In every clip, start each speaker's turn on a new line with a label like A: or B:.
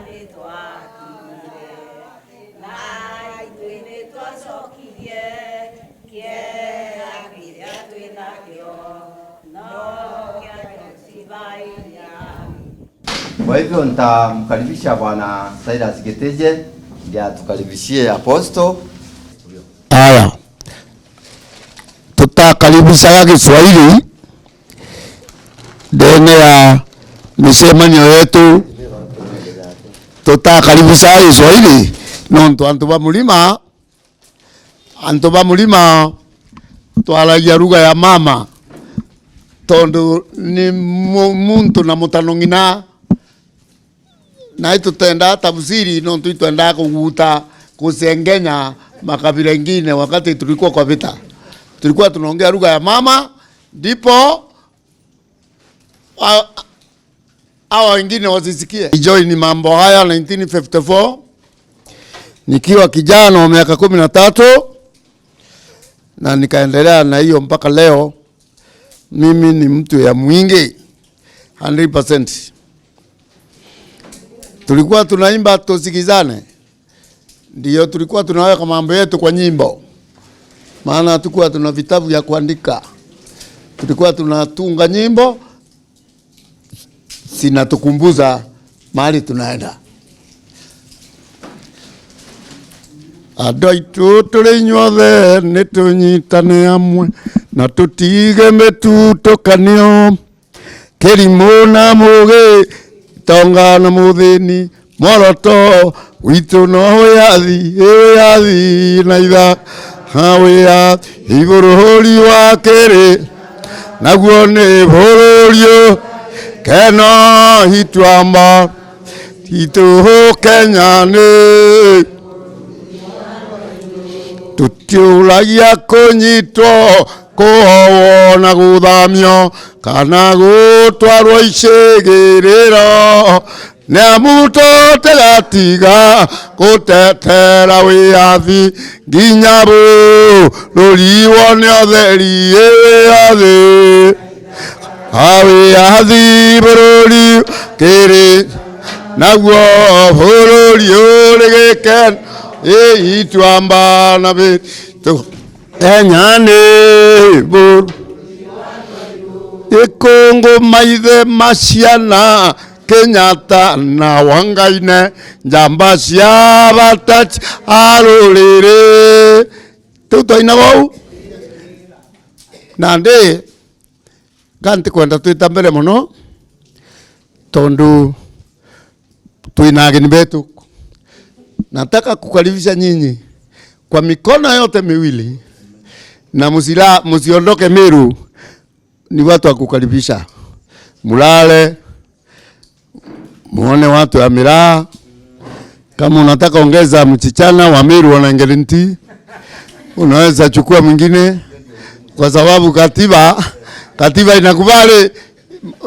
A: Nĩ twakinyire na ithuĩ nĩ twacokirie kĩeha kĩrĩa twĩ nakĩo no kĩa Josibainya.
B: Kwa hivyo nitamkaribisha Bwana Silas Giteje ndiye atukaribishie aposto.
C: Haya, tutakaribishaga Kiswahili ndene ya micemanio yetu, tutakaribishaga Kiswahili nontu antu ba mulima, antu ba mulima twaragia lugha ya mama tondu ni muntu na mutano ng'ina na itutenda tafsiri nontu itwendaa kuguta kusengenya makabila ingine. Wakati tulikuwa kwa vita, tulikuwa tunaongea lugha ya mama, ndipo hawa wengine wasisikie. Join mambo haya 1954 nikiwa kijana wa miaka 13 na nikaendelea na hiyo mpaka leo. Mimi ni mtu ya mwingi 100%. Tulikuwa tunaimba tusikizane, ndio tulikuwa tunaweka mambo yetu kwa nyimbo, maana hatukuwa tuna vitabu vya kuandika. Tulikuwa tunatunga nyimbo zinatukumbuza mahali tunaenda. Andũ aitũ tũrĩ inyuothe nĩ tũnyitane hamwe na tũtige mĩtutũkanio kĩrimũ na mũgĩ tonga na mũthĩni mworoto witũ no wĩyathi wĩyathi na itha ha wĩyathi bũrũri wa kĩrĩ naguo nĩ bũrũri keno ituamba titũ Kenya nĩ tutiũragia kũnyitwo kũhowwo na gũthamio kana gũtwarwo icigĩrĩro nĩ amu tũtigatiga gũtetera wĩyathi nginya bũrũri wone ũtheri wĩyathi wĩyathi bũrũri kĩrĩ naguo bũrũri ũrĩ gĩkeno ituamba na bĩtũ Kenya nĩ bũrũri ikũngũ maithe maciana Kenyatta na Wangaine njamba cia batachi arũrĩrĩ tũu twainaga ũũ na ndĩ gantikwenda twĩta mbere mũno tondu twina ageni betu. Nataka kukaribisha nyinyi kwa mikono yote miwili na musiondoke Meru, ni watu wa kukaribisha. Mulale muone watu wa miraa. Kama unataka ongeza mchichana wa Meru wana ngerenti, unaweza chukua mwingine, kwa sababu katiba inakubali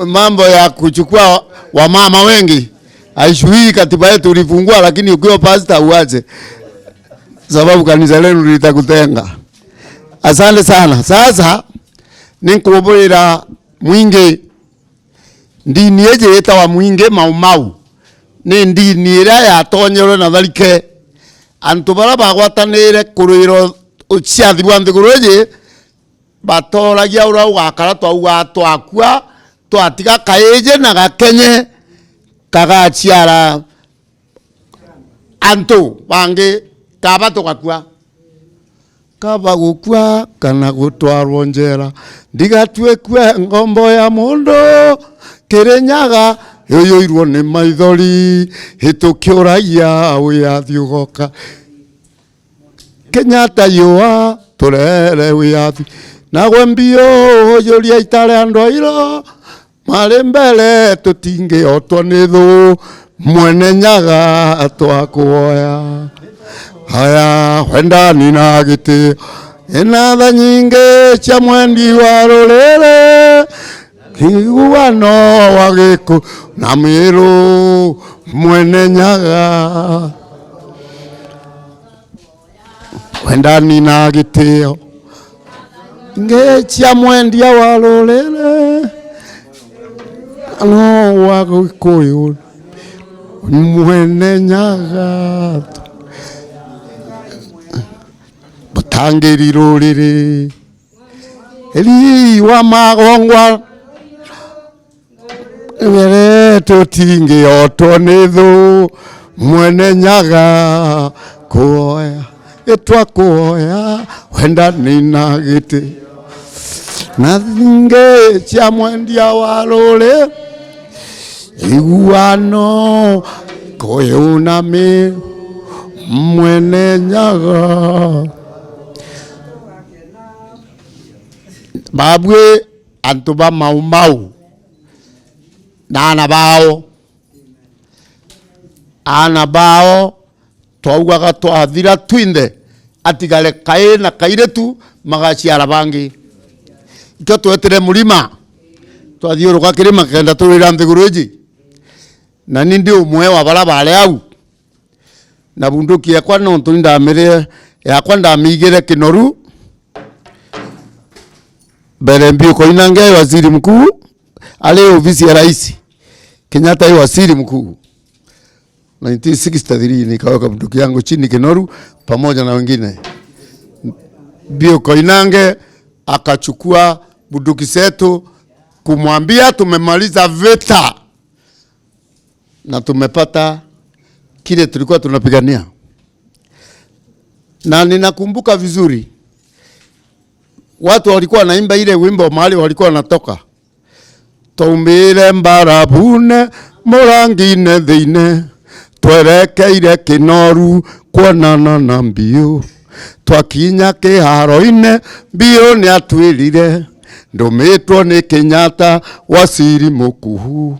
C: mambo ya kuchukua wamama wengi. Haishuhii katiba yetu ulifungua, lakini ukiwa pastor uache, sababu kanisa lenu litakutenga. Asante sana. Sasa ninkumbũrĩra mwingi ndini ĩjĩ ĩtawa mwingi Mau Mau nĩ ndini ĩrĩa yatonyerwe na tharike antu bara bagwatanĩire kũrũĩra ciathi bwa nthigũrũ ĩjĩ batoragia ũrĩa ũgakara twaugaga twakua twatiga kaĩjĩ na gakenye kagaciara antu bangĩ kaba tũgakua kaba gukua kana gutwarwo njera ndigatuĩkue ngombo ya mundu Kĩrĩnyaga ĩyũirwo nĩ maithori hĩtũkĩũragia wĩyathi ũgoka Kenyatta yũa tũrehere wĩyathi nagwe mbio ũyũria itare andũ airũ marĩ mbere tũtingĩhotwo nĩ thũ mwene nyaga twakuoya haya wendani na gĩtĩo ĩna tha nyingĩ cia mwendi wa rũrĩrĩ kĩiguano wa gĩkũ na Mĩrũ mwene nyaga wendani na gĩtĩo ingĩ cia mwendia wa rũrĩrĩ no wa gĩkũyũ Mwene Nyaga mutangiri ruriri ri wa magongwa mbere tutingĩotwo nĩ thũ. Mwene Nyaga kuoya ĩtwakuoya wendani na gĩtĩ na thingĩ cia mwendia wa rũrĩ iguano kũyũ na mĩ Mwene Nyaga babwe antu ba Mau Mau na ana bao ana bao twaugaga twathira twinthe atigare kaĩ na kairetu magaciara bangi ikio twetire murima twathiũrũka kirima kenda turira nthiguru iji na ni ndi umwe wa bara bare au na bunduki yakwa nontu ndamire yakwa ndamigire Kinoru mbere Mbiu Koinange waziri mkuu ali ofisi ya rais Kenyatta ye waziri mkuu 1963 nikaweka bunduki yangu chini Kinoru pamoja na wengine. Mbiu Koinange akachukua bunduki zetu kumwambia tumemaliza vita na tumepata kile tulikuwa tunapigania. Na ninakumbuka vizuri watu walikuwa wanaimba ile wimbo mahali walikuwa wanatoka, twaumire mbarabune murangine thiine twerekeire Kinoru kuonana na Mbiu twakinya kiharo-ini Mbiu niatwirire ndumitwo ni Kenyatta waziri mkuu.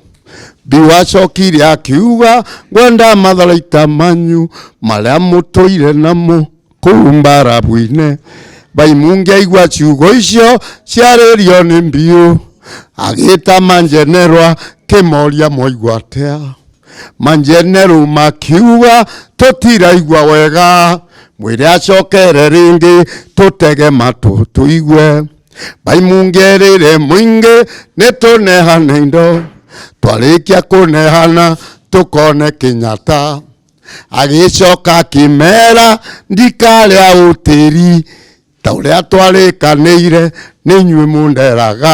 C: Mbiu acokire akiuga ngwenda matharaita manyu maria mutuire namo kuu mbarabu-ini. Baimungi aigua ciugo icio ciarĩrio nĩ Mbiu agĩta manjenerwa kĩmoria mwaigua atĩa. Manjenerũ makiuga tũtiraigua wega mwĩre acokere rĩngĩ tũtege matũ tũigue. Baimungi erĩre mũingĩ nĩ tũnehane indo twarĩkia kũnehana tũkone Kenyatta. Agĩcoka akĩmera ndikarĩa ũtĩri ta ũrĩa twarĩkanĩire nĩ inyuĩ mũnderaga.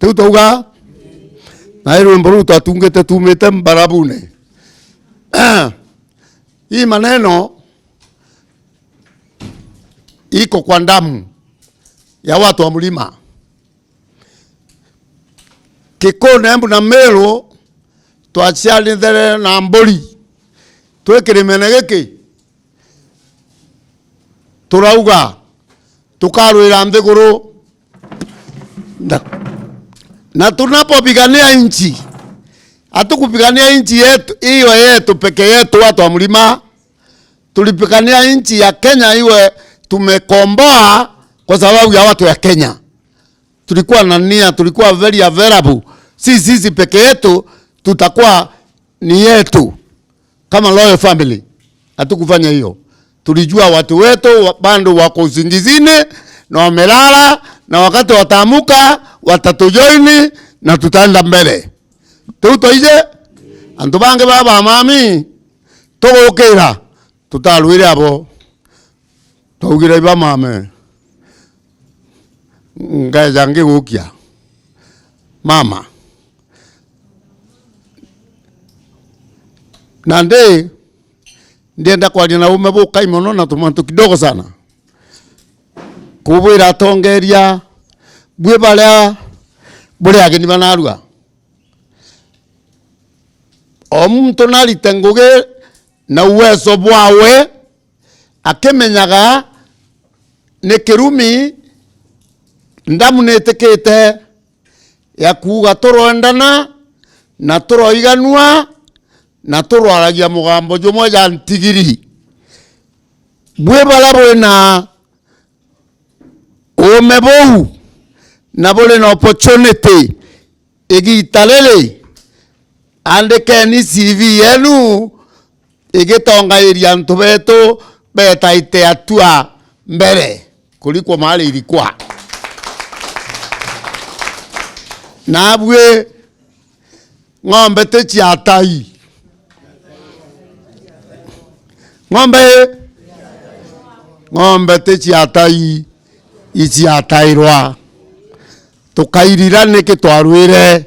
C: Rĩu twauga na rwĩmbo rũu twatungĩte tumĩte mbarabune. Hii maneno iko kwa damu ya watu wa mlima Kikuyu na Embu na Meru twaciarithere na mbũri twĩ kĩrĩma-inĩ gĩkĩ turauga tukarwira nthiguru na tunapopigania nchi hatukupigania nchi yetu iwe yetu peke yetu watu wa mlima, tulipigania nchi ya Kenya iwe tumekomboa kwa sababu ya watu ya Kenya. Tulikuwa na nia, tulikuwa very available. Si sisi peke yetu tutakuwa ni yetu kama royal family. Hatukufanya hiyo. Tulijua watu wetu bado wako usingizini na wamelala, na wakati wataamuka watatujoini na tutaenda mbele. Tutoije antu bange baba mami tugukira tutalwire abo twaugire iba mame ngaja ngigukia mama na ndi ndienda kwaria na ume bukai muno na tumantu kidogo sana kubwira atongeria bwi baria buri ageni banarua o muntu narite ngugi na uwezo bwawe akimenyaga ni kirumi ndamu nitikite ya kuga turwendana na turoiganua na turwaragia mugambo jumwe ja ntigiri bwi baria bwina ume bou na buri na opportunity igita riri andikeni CV yenu igitongairia antu betu betaite atua mbere kuliko mahali ilikuwa. Nabwe ng'ombe te ciatai Ng'ombe ng'ombe ti ciatai iciatairwa tukairira niki twarwire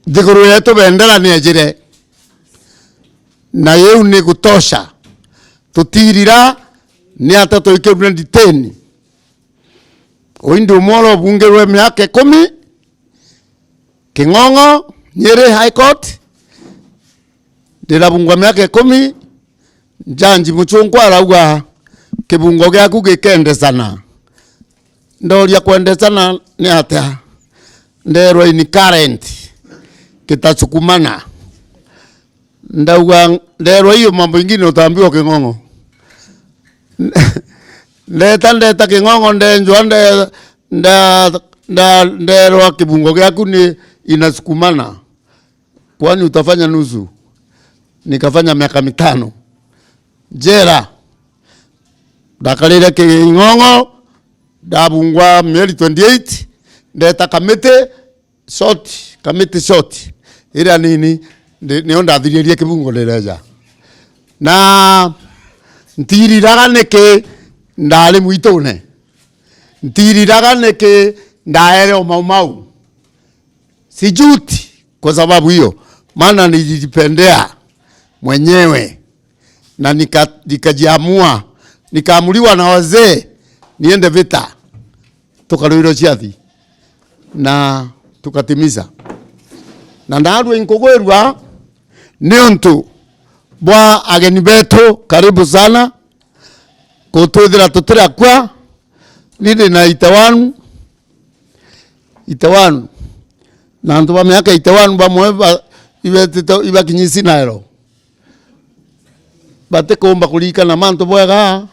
C: nthiguru yetu bendera ni ejire na yeu ni gutosha tutirira ni ata tuikirwe nditeni uindi umworo bungirwe miaka 10 King'ong'o Nyeri High Court ndirabungwa miaka 10 njanji muchungwa arauga kibungo giaku gikendesana ndoria kwendesana ni atia nderwa ini current kitasukumana ndauga nderwa hiyo mambo ingine utaambiwa King'ong'o ndeta ndeta King'ong'o ndenjwa nderwa kibungo giaku ni inasukumana kwani utafanya nusu. Nikafanya miaka 5 jela ndakarire King'ong'o ndabungwa mieri 28 ndeta kamiti short kamiti short ira nini nio ndathiririe kibungo ndireja na ntiriraga niki ndari mwitune ntiriraga niki ndaere o Mau Mau sijuti kwa sababu hiyo, maana nilijipendea mwenyewe na nikajiamua nikaamuliwa na wazee niende vita tukaruirwo ciathi na tukatimiza na ndarua inkugwirwa ni untu bwa ageni betu karibu sana kutwithira tutirakua nindi na itewanu itewanu na antu ba miaka itewanu bamwe ibetite ibakinyisi naero batikumba kurikana mantu bwega.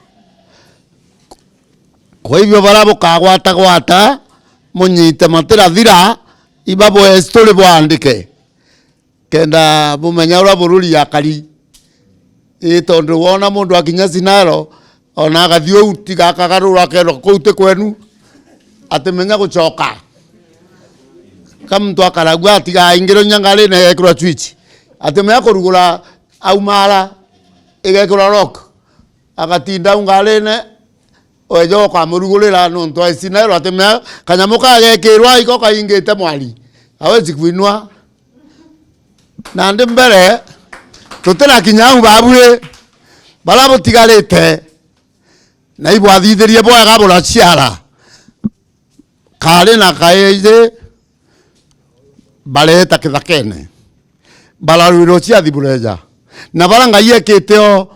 C: Kwa hivyo bara bukagwata gwata munyite matirathira ibabwe story bwandike kenda bumenya ura bururi yakari tondu wona mundu akinya cinaro ona agathie u tiga akagarura akerwo kuu ti kwenu atimenya gucoka kamuntu akaragua tiga aingirwo nyangari na igekirwo switch atimenya kurugura aumara igekirwo lock agatinda ungarine oejo kamurugurira nontu aicinero atimenya kanyamu kagekirwa iko kaingite mwari awezi kuinua na ndi mbere tutirakinya au babure bara butigarite na ibwathithirie bwega buraciara kari na kaije bareta kithakene bararwirwo ciathi bureja na bara Ngai ekite o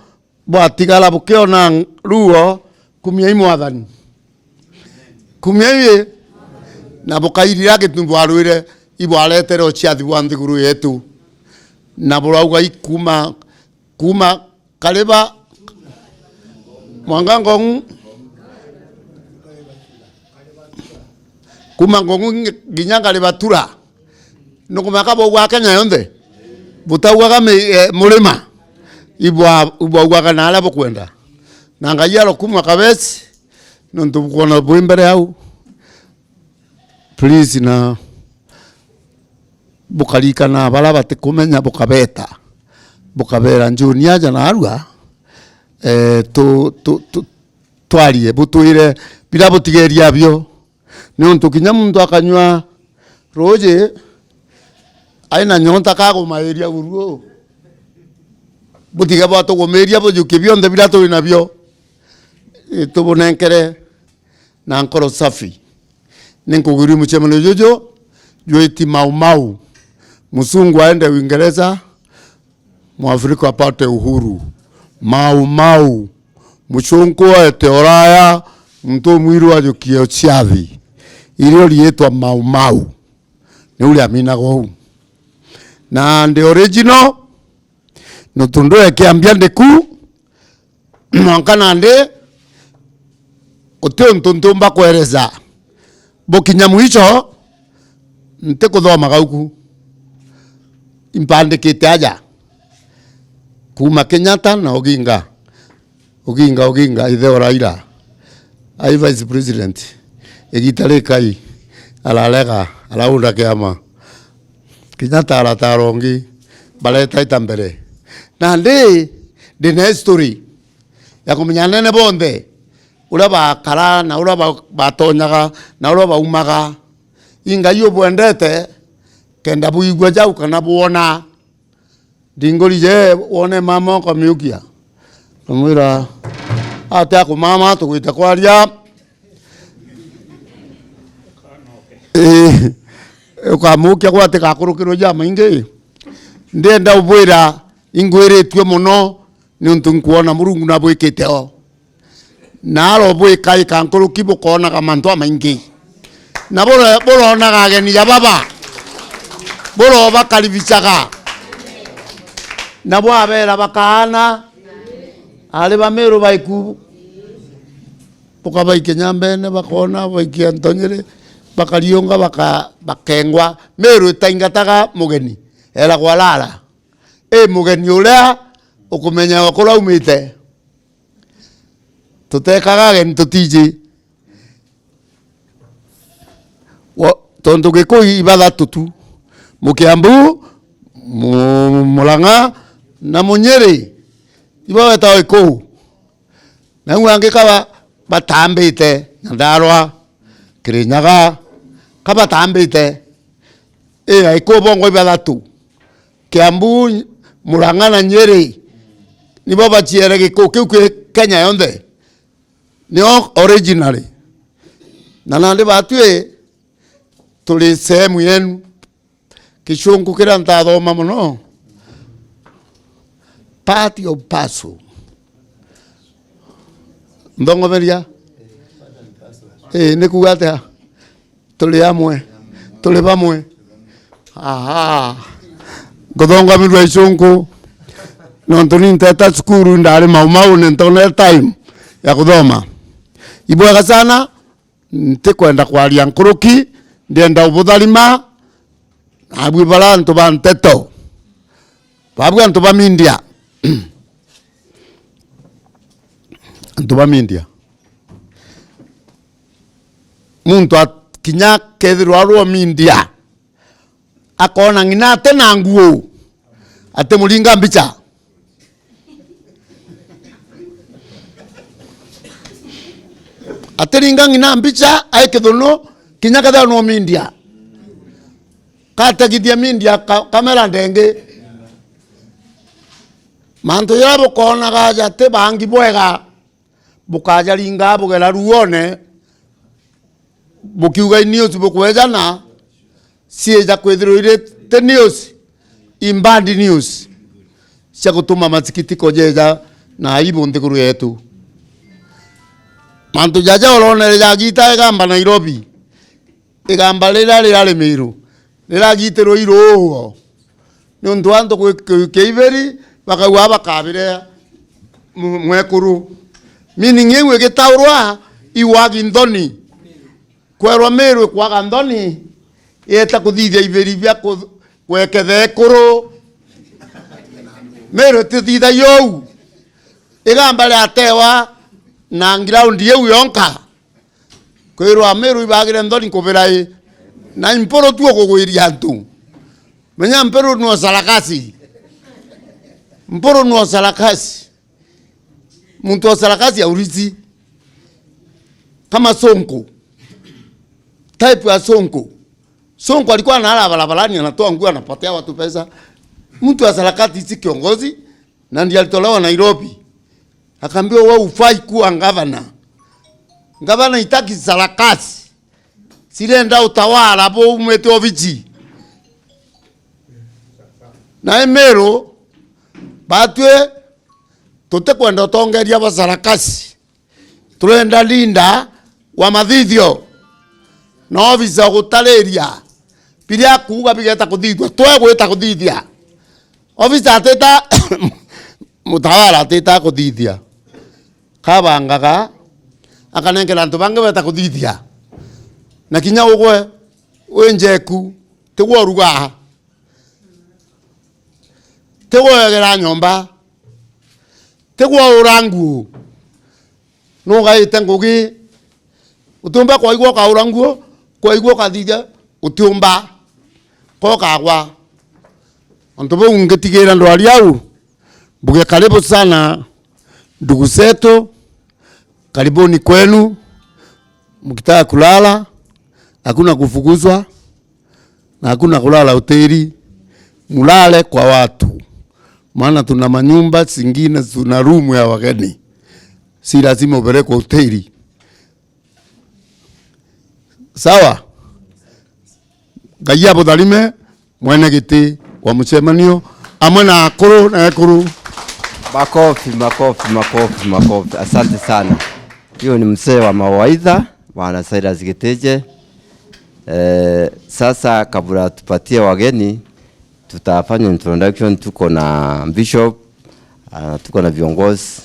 C: bwatigara bukiona ruo kumia imwathani kumia iye na bukairira gitumbu arwire ibwaretere ciathi bwa nthiguru yetu na burauga ikuma kuma kareba mwanga ngongu kuma ngongu nginya kareba tura nukumaka bogwa Kenya yonthe butaugaga murima ibwa ibwaugaga na aria bukwenda na Ngai arokumwa kabesi nontu bukuona bwi mbere hau please na bukarikana bara batikumenya bukabeta bukabera njuni aja na arua twarie butwire bira butigeria bio ni untu kinya muntu akanywa roje aina nyonta kagumairia uruo butige bwatugumiria bujukie bionthe bira turi nabio tubunenkere na nkoro safi ninkugiri muchemano jojo jueti Mau Mau musungu aende Uingereza Mwafrika apate uhuru Mau Mau muchungu aete oraya mtu mwiru ajukie ciathi irio rietwa Mau Mau ni uria minago hau na ndi original no tundu ekiambia ndiku mwanka na ndi uti untu ntumba kwereza bukinya mwicho nti kuthoma gauku impandikite aja kuma Kenyatta na Oginga Oginga Oginga ithe o Raila ai vice president egita rikai ararega araunda kiama Kenyatta aratarongi bareta ita mbere Na ndi ndina history ya kumenya anene bonthe uria bakara na uria batonyaga na uria baumaga. Ingai ubwendete kenda buigua jau kana buona ndingorije wone mama ukamukia kamwira atia kumama tugwita kwaria ukamukia gwate gakurukirwo ja maingi ndienda ubwira ingwiritue muno ni untu nkuona Murungu na bwikite o naro bwika ikankuruki bukonaga mantu maingi na buronaga ageni ya baba buro bakaribicaga na bwabera bakaana ari ba Meru baiku bukabaike nyambene bakona baikia Ntonyere bakarionga bakengwa Meru itaingataga mugeni eragwo arara mugeni uria ukumenya kuria umite tutekaga ageni tutiji tondu Gikuyu ibathatu tu Mukiambu Murang'a na Munyeri ibo wetagwo Gikuyu na u angi kaba batambite Nyandarua Kirinyaga kabatambite Gikuyu bongo ibathatu Kiambu Murang'a na Nyeri nibo bachiere Gikuyu kiu ki Kenya yonthe nio originally na nandi batue tuli sehemu yenu kishungu kira ntathoma muno part of parcel ndongoberia ni kuga atia tuli amwe tuli bamwe aha nguthongamirwa icungu nontu ninteta cukuru ndari Mau Mau nintone time ya kuthoma ibwega sana ntikwenda kwaria nkuruki ndienda ubutharima abwi bara antu ba nteto babwi antu ba mindia antu ba mindia muntu akinya kethirwa arwo mindia akona ng'ina ate na nguo ate muringa mbicha ateringa ng'ina mbicha ae kithuno kinya kethirwa no mindia kategithia mindia kamera ndenge mantu ya bukonaga jate bangi bwega bukajaringa bugera ruone bukiuga news bukwejana cieja kwithirwo iri te news imbandi news cia gutuma masikitiko jeja na aibu nthiguru yetu mantu jaja uronere jagita igamba Nairobi igamba rira rirari Miru riragitirwo iruo ni undu andu gwikia iberi bakauga bakabire mwekuru meaning iu igitaurwa iwagi nthoni kwerwa Meru ikwaga nthoni yeta kuthithia iberi bia gweketha ikuru Meru tithithagia ou igamba riatewa na ground iu yonka kwirwa Meru ibagire nthoni kubira i na imporo tuo kugwiria antu menya mpero no sarakasi mporo no sarakasi muntu wa sarakasi aurizi kama Sonko type ya Sonko. Sonko alikuwa analala barabarani anatoa nguo anapatia watu pesa. Mtu wa sarakasi si kiongozi na ndiye alitolewa Nairobi akaambiwa wewe ufai kuwa gavana. Gavana itaki sarakasi sirenda utawala bo umete obichi na Meru batwe tutekwenda utongeria basarakasi turenda linda wa mathithio na ofisa gutariria biria kuga bigeta kuthithia twegwita kuthithia ofisa ateta mutawala ateta kuthithia kabangaga akanengera antu bangi beta kuthithia na kinya ugwe winjeku tigwo ruga tigwo egera nyomba tigwo ura nguo nugaite ngugi utumba kwaigua ukaura nguo kwaigua ukathithia utiumba kokagwa antu bau ngitigira ndwari au Mbuge karibu sana ndugu zetu, karibuni kwenu. Mkitaka kulala hakuna kufukuzwa na hakuna kulala hoteli, mulale kwa watu, maana tuna manyumba zingine, tuna rumu ya wageni, si lazima upelekwe hoteli. Sawa? Ngai abutharime mwene giti wa mucemanio amwe na akuru na ekuru.
B: Makofi, makofi, makofi, makofi. Asante sana. Hiyo ni mzee wa mawaidha Bwana Cyrus Giteje. Sasa kabla tupatie wageni tutafanya introduction. Tuko na bishop, tuko na viongozi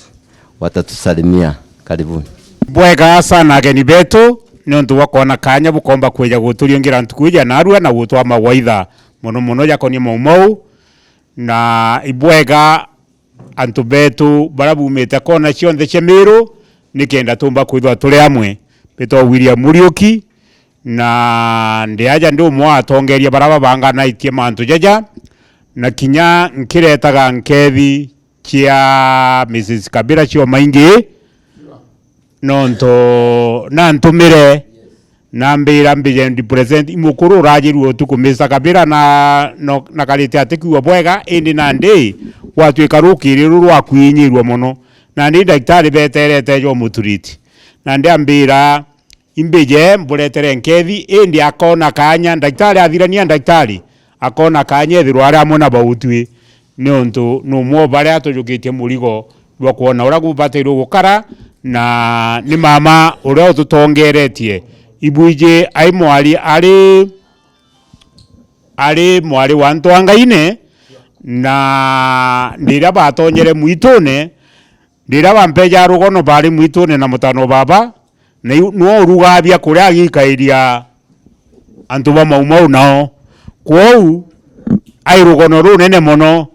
B: watatusalimia. Karibuni.
D: Bwega sana ageni betu nĩ wa kuona kanya bukomba kwija guturiungira ntukuija narua na gutwa mawaitha muno muno jakonie maumau na ibwega antu betu baria bumite kona cionthe cia Miru nikenda tumba kwithwa turi amwe. Mbitwa William Muriuki na ndiaja ndi umwe wa atongeria baria babanganaitie mantu jaja na kinya nkiretaga nkethi cia Mrs Kabira cio maingi nonto nantumire nambira mbije ndi present imukuru urajirwo utuku Mr Kabira na no, na karite atikuwa bwega indi na ndi gwatuika rukiri ru rwa kwinyirwo muno na ndi ndagitari beterete jo muturiti na ndi ambira imbije mburetere nkethi indi akona kanya ndagitari athirania ndagitari akona kanya ethirwo aria amwe na bautwi ni untu numwo baria atujukitie murigo rwa kuona uria gubatairwo gukara na ni mama uria ututongeretie ibuije ai mwari ari mwari wa ntwangaine na ndira batonyere mwitune ndira bampeja rugono bari mwitune na mutano baba na nuo rugabia kuria agikairia antu ba maumau nao kwou ai rugono runene muno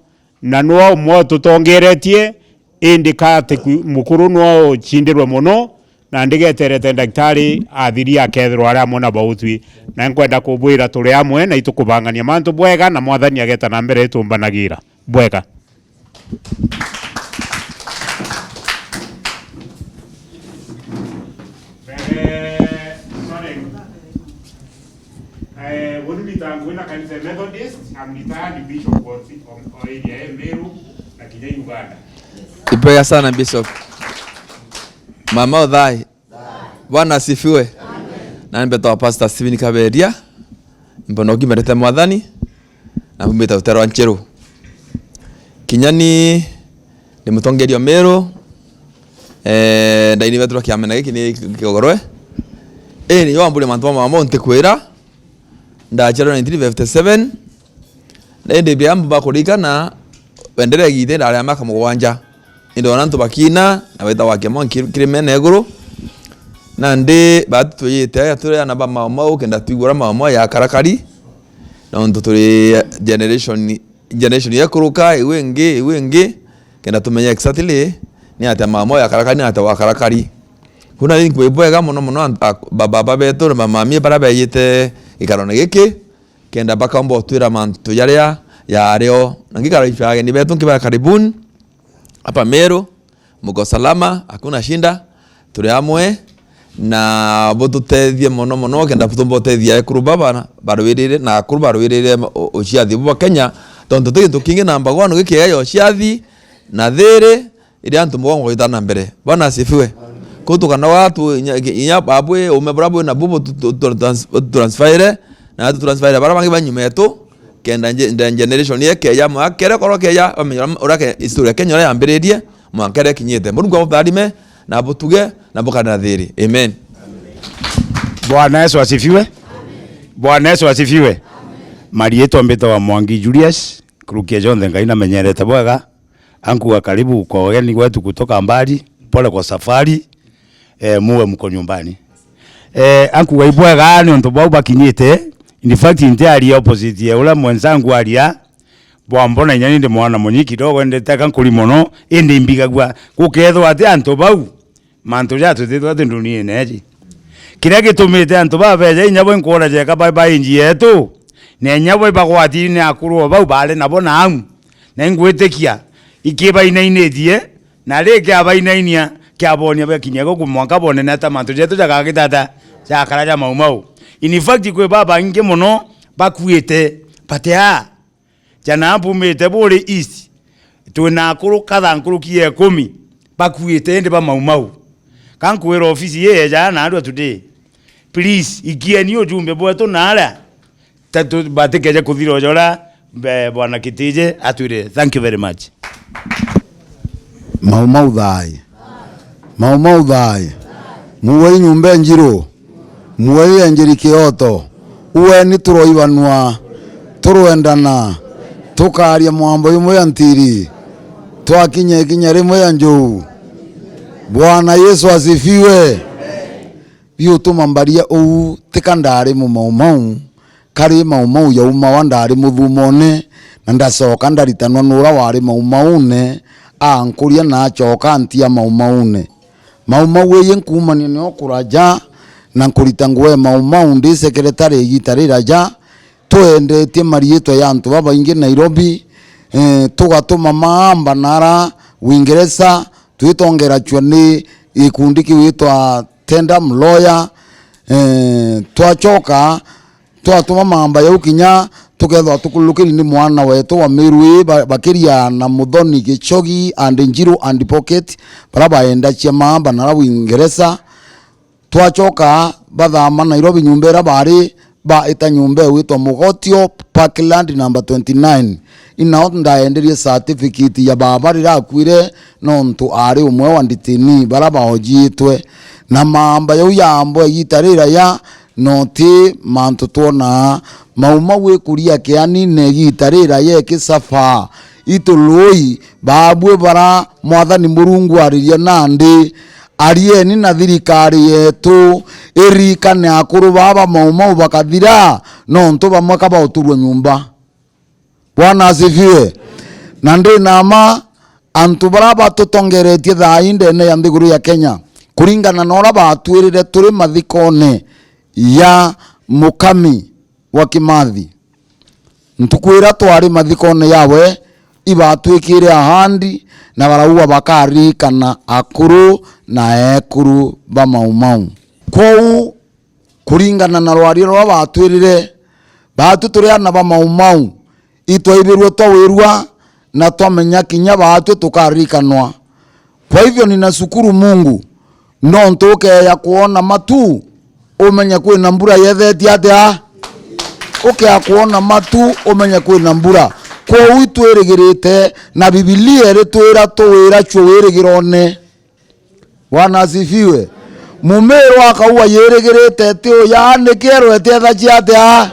D: na nuo mwo tutongeretie indi kate mukuru nuo chindirwe muno na ndigeterete ndagitari athiria akethirwo aria amwe na bautwi na nkwenda kubwira turi amwe na itukubangania mantu bwega na mwathani ageta na mbere itumbanagira bwega.
E: Ipega sana Bishop. Mama odhai. Bwana asifiwe. Na nibetwa Pastor Steven Kaberia. Mbono kimerete mwathani na mbita utero ncheru. Kinyani ni mutongerio Meru. Ndaini betrwa kiamena giki ni kigorwe. Ni wambule mantu mama monte kwira. Ndachero 1957. Ndi byambu bakurikana bendera githe ndaria maka mugwanja. Indona ntu bakina na weta wake mon kirimene iguru na ndi batutwite aya turi ana ba mama kenda twigura mama ya karakari na ntu turi generation yekuruka iwe ngi kenda tumenye exactly ni ata mama ya karakari ni ata wa karakari kuna ni kwibwega muno muno baba betu na mama mie bara beyite ikarone giki kenda bakambo twira mantu yaria yario na ngikara ifage ni betu nkibara karibuni hapa Meru, muko salama, hakuna shinda, turi amwe na bututethie muno muno kenda tumbotethia ekuru baba barwirire na akuru barwirire uciathi bwa Kenya tondu ti gintu kingi namba 1 gikigeyo uciathi na thiri iria antu mugongo gwitana mbere. Bwana asifiwe. Kutukana watu inya babwe ume brabwe na bubo transferire na transferire bara bangi banyumetu kenda generation yeke ya mwakere koro keya bamenya urake historia Kenya ya ambiririe mwakere kinyite Mungu amutharime na butuge na bukana thiri. Amen.
D: Bwana Yesu asifiwe. Bwana Yesu asifiwe. Marieto mbeta wa Mwangi Julius kurukia jonthe Ngai na menyerete bwega anku wa karibu kwa wageni wetu kutoka mbali, pole kwa safari, muwe mko nyumbani. Anku wa ibwega ni onto bau bakinyite. In fact nte ali opposite ya ula mwenzangu alia bwambona inyani ndi mwana munyi kidogo ndetaka nkuli mono indi mbigagwa gukethwa ati antu bau mantu ja tutithwa ati ndunie neji kiria gitumite antu babeja inya bo nkuona jeka bai bai inji yetu ne inya bo bagwati ni akuru bau bale nabo nau na ngwitikia Ikibainainitie na ri kiabainainia kiabonia bekinyia guku mwanka bonene ta mantu jetu jagagitata jakara ja Mau Mau. In fact kwi baba ingi muno bakuite batia jana mbumite buri east twina akuru katha nkurukie 10 bakuite indi ba Mau Mau kankwira ofisi ye jana andũ today please ikieni ujumbe bwetu nara tatu batikeje kuthira ojora bwana Kitije atwire. Thank you very much.
C: Mau Mau thai, Mau Mau thai, muwei nyumba njiru, muwei enjiri kioto, uweni turoibanwa, turuendana, tukaria mwambo imwe ya ntiri, twakinya ikinya rimwe ya njou. Bwana Yesu asifiwe. Biutuma mbaria uu tika ndari mu Mau Mau, kari Mau Mau yauma wa ndari muthumone, na ndacoka ndaritanwa nura wari Mau Maune, ankuria na acoka ntia Mau Maune. Mau Mau eye nkumania ni okuraja na nkurita nguo Mau Mau ndi secretary igita riraja twendetie marietwa ya antu babaingi Nairobi, tugatuma maamba nara Uingereza twitongera chwa ni ikundi kiwitwa Tenda Mloya, twachoka twatuma maamba yau kinya tukethwa tukulukiri ni mwana wetu wa Meru bakiria na Muthoni Gichogi and Njiru and Pocket bara baenda chia maamba nara Uingereza. Twachoka bathama Nairobi nyumba ira bari ba ita nyumba witwa Mugotio Parkland number 29 inao ndaenderie certificate ya baba rirakuire nontu ari umwe wa nditini bara baojiitwe na maamba yau yambo igitarira ya noti mantu tuona Mau Mau ikuria kiani ne gitarira ye kisafa itului babwe bara mwathani Murungu aririe nandi arieni na thirikari yetu irikane akuru baba Mau Mau bakathira nontu bamwe kabauturwa nyumba. Bwana asifiwe. Na ndi nama antu bara batutongeretie thai ndene ya nthiguru ya Kenya kuringana na ora batwirire turi mathikone ya Mukami wa Kimathi ntukwira twari mathikone yawe ibatwikire ahandi na barauga bakarikana akuru na ekuru ba Mau Mau. Kou kuringana na rwario rwa batwirire batu turi ana ba Mau Mau itwaibirwe twawirwa na twamenya kinya batu tukarikanwa. Kwa hivyo ninashukuru Mungu no ntuke ya kuona matu umenye kwina mbura yethetie atia ukia kuona matu umenye kwina mbura kou itwirigirite na Bibilia iritwira tuwira chuo wirigirone. Bwana asifiwe. Mumero akaua yirigirite ti uya nikierwo etethacia atia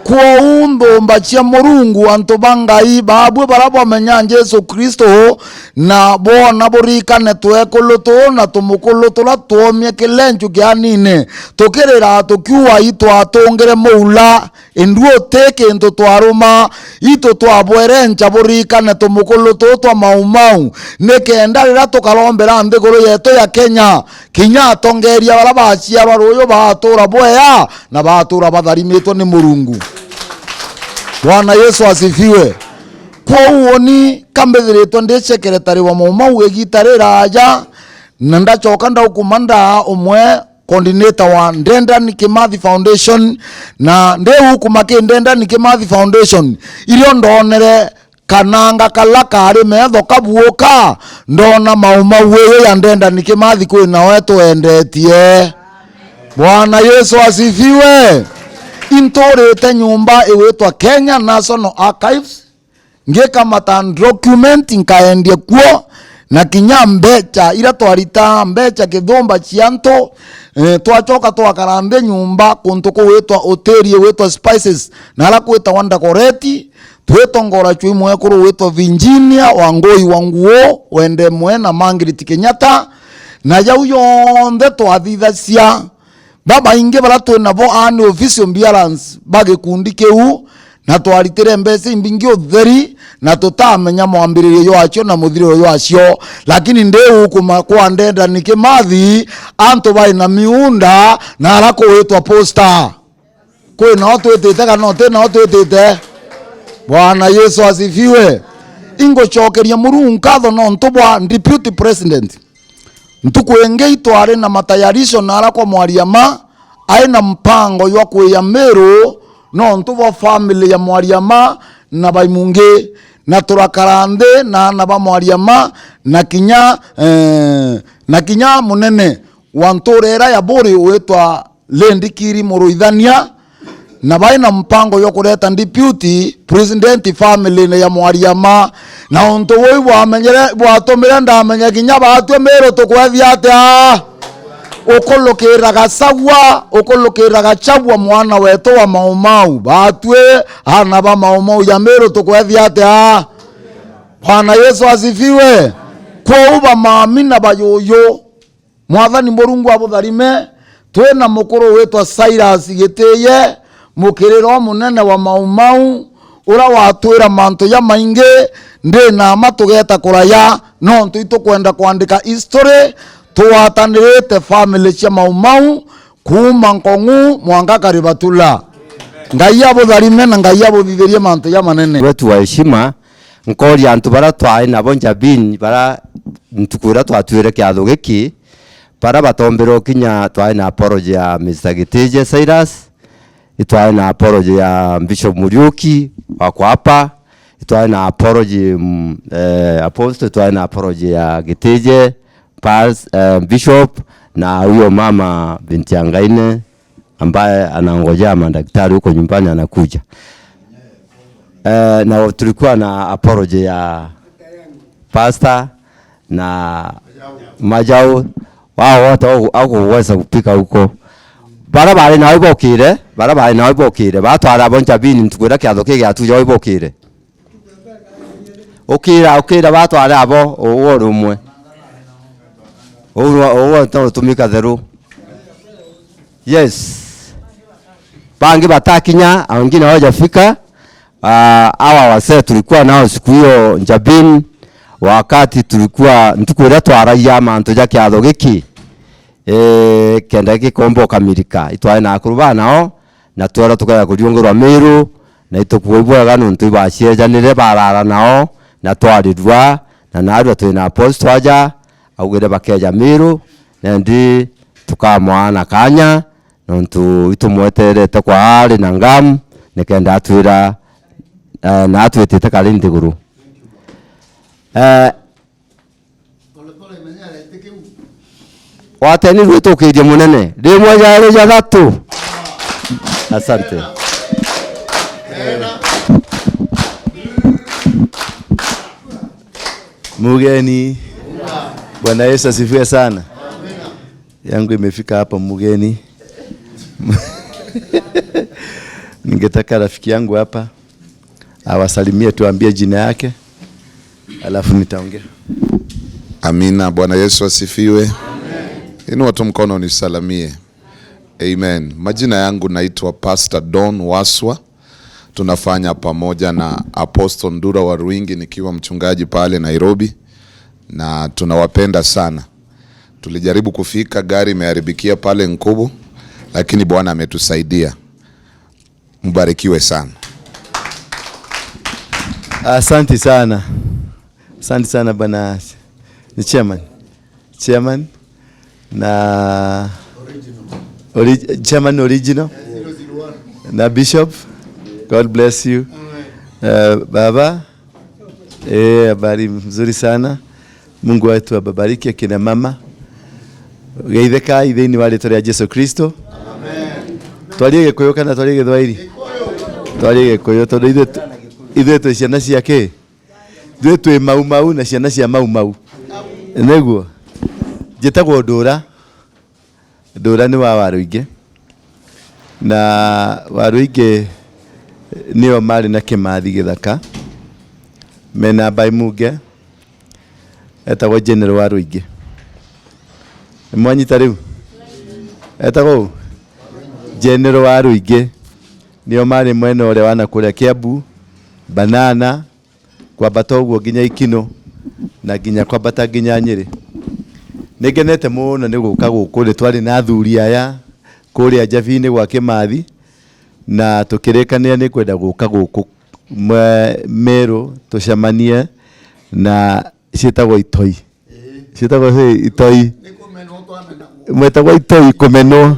C: kou nthumba cia Murungu antu ba Ngai babwe bara bamenya Jesu Kristo na bona burikane twekulu na tumukulu tula tuomie kilenchu kianine tukirira tukiua itwatungire muula induo te kintu twaruma itu twabwerencha burikane tumukulu twa Mau Mau nikenda rira tukarombera nthiguru yetu ya Kenya kinya atongeria bara baciarwa ruyu batura bwea na batura batharimitwo ni Murungu. Bwana Yesu asifiwe. Kwoguo ni kambithiritwo ndi secretary wa Mau Mau igitarira aja na ndacoka ndaukuma ndaa umwe coordinator wa Ndendan Kimathi Foundation na ndeukuma ki Ndendan Kimathi Foundation irio ndonere kananga kala kari metho kabuoka ndona Mau Mau iyo ya Ndendan Kimathi kwina we twendetie. Bwana Yesu asifiwe. Intorete nyumba iwitwa Kenya National Archives ngikamata document nkaendia kuo na kinya mbecha ira twarita mbecha kithumba cianto, twacoka twakarambe nyumba kuntu kuwitwa uteri witwa Spices na ala kwita Wanda Koreti twitongora chui mwekuru witwa Virginia Wangui wa nguo wende mwe na Margaret Kenyatta na yau yonthe twathithacia baba ingi bara twinabo ani official balance bagikundi kiu na twaritire mbeca imbingi utheri na tutamenya mwambiririo wacio na muthirio wacio lakini ndiukuma kwa Ndendan Kimathi antu bai na miunda na ara kuwitwa posta kwina o twitite kana o tina o twitite. Bwana Yesu asifiwe.
F: Ingocokeria Murungu nkatho no ntubwa deputy president ntukwenge itware na matayarisho nara kwa Mwariama aina mpango ywa kwiya Meru no ntubwa family ya Mwariama na baimunge na turakarande na ba Mwariama na kinya na kinya munene wa nturera ya buri wetwa Lendikiri Muruithania na baina mpango yo kureta deputy president family ya Mwariama na untu woi bwamenyere bwatumire ndamenya kinya batue Meru tukwethia atia ukulukiraga sawa ukulukiraga chagwa mwana wetu wa Maumau batue ana ba Maumau ya Meru tukwethia atia. Bwana Yesu asifiwe. Kwa uba mami na bayuyu mwathani Murungu abutharime twina mukuru witwa Cyrus Gitiye mukiriro munene wa Maumau ura watwira mantu ya maingi ndi na matugeta kuraya no ntu kwandika history tuwatanirite family cia Maumau kuma Nkongu mwanga Karibatula. Ngai abutharime na Ngai abuthithirie mantu ya manene
B: wetu wa heshima nkoria antu bara twai nabo njabini bara ntukwira twatwire kiatho giki bara batombero kinya twai na apology ya Mr. Gitije Cyrus itwae na apology ya Bishop Muriuki wako hapa itwae na apology apostle itwae na apology ya Gitije Pals Bishop na huyo mama binti Angaine ambaye anangojea madaktari huko nyumbani anakuja. Na tulikuwa na apology ya pastor na Majau wao wote hawakuweza kupika huko. Barabara na ibokire barabara na ibokire batwara bonja bini ntukwira kiatho kigiatuja ibokire ukira ukira batwara abo uwo rumwe uwo to tumika theru. Yes, bangi batakinya wengine hawajafika. Hawa wase tulikuwa nao siku hiyo njabini wakati tulikuwa ntukwira twaragia mantu ja kiatho giki kenda gikombo kamirika itwae na akuru nao na twara tukaya kuriongorwa Meru na itukuibwaga nuntu ibacienjanire barara nao na twarirwa na narua twina apostle twaja augire bakeja Meru na ndi tukamwana kanya nuntu itumweterete kwa ari na ngamu nikenda atwira na atwitite kari ndiguru wateni rwitukirie munene rimwe jari jathatu. Asante.
G: Mugeni, Bwana Yesu asifiwe sana. Yangu imefika hapa mugeni. Ningetaka rafiki yangu hapa awasalimie, tuambie jina yake, alafu nitaongea.
H: Amina. Bwana Yesu asifiwe. Inua tu mkono nisalamie. Amen. Majina yangu naitwa Pastor Don Waswa. Tunafanya pamoja na Apostle Ndura wa Ruingi nikiwa mchungaji pale Nairobi, na tunawapenda sana. Tulijaribu kufika, gari imeharibikia pale Nkubu, lakini Bwana ametusaidia. Mbarikiwe sana.
G: Asante sana. Asante sana bwana ni chairman. Chairman na original. Chairman original na bishop. God bless you. Baba, habari mzuri sana. Mungu wetu ababariki akina mama. Geitheka ithini wa rĩtwa rĩa Jesu Kristo. Amen. Twarie Gĩkũyũ kana twarie Gĩthwaĩri? Twarie Gĩkũyũ tondũ ithuĩ twĩ ciana cia kĩ? Ithuĩ twĩ Mau Mau na ciana cia Mau Mau. Nĩguo. Njĩtagwo Ndũra. Ndũra nĩ wa Waruinge. Na Waruinge nĩo marĩ na Kĩmathi gĩthaka. Mena Baimunge etagwo General Waruinge. Mwanyita rĩu? Etagwo General Waruinge. Nĩo marĩ mwena ũrĩa wa nakũrĩa Kiambu, Banana, kwambata ũguo nginya Ikino na nginya kwambata nginya Nyĩrĩ. Nĩngenete mũno nĩ gũka gũkũ, nĩ twarĩ na athuri aya kũrĩa Njabi-inĩ gwa Kĩmathi na tũkĩrĩkanĩra nĩ kwenda gũka gũkũ Meru tũcemanie Na ciĩtagwo itoi, ciĩtagwo itoi, mwetagwo itoi kũmenwo.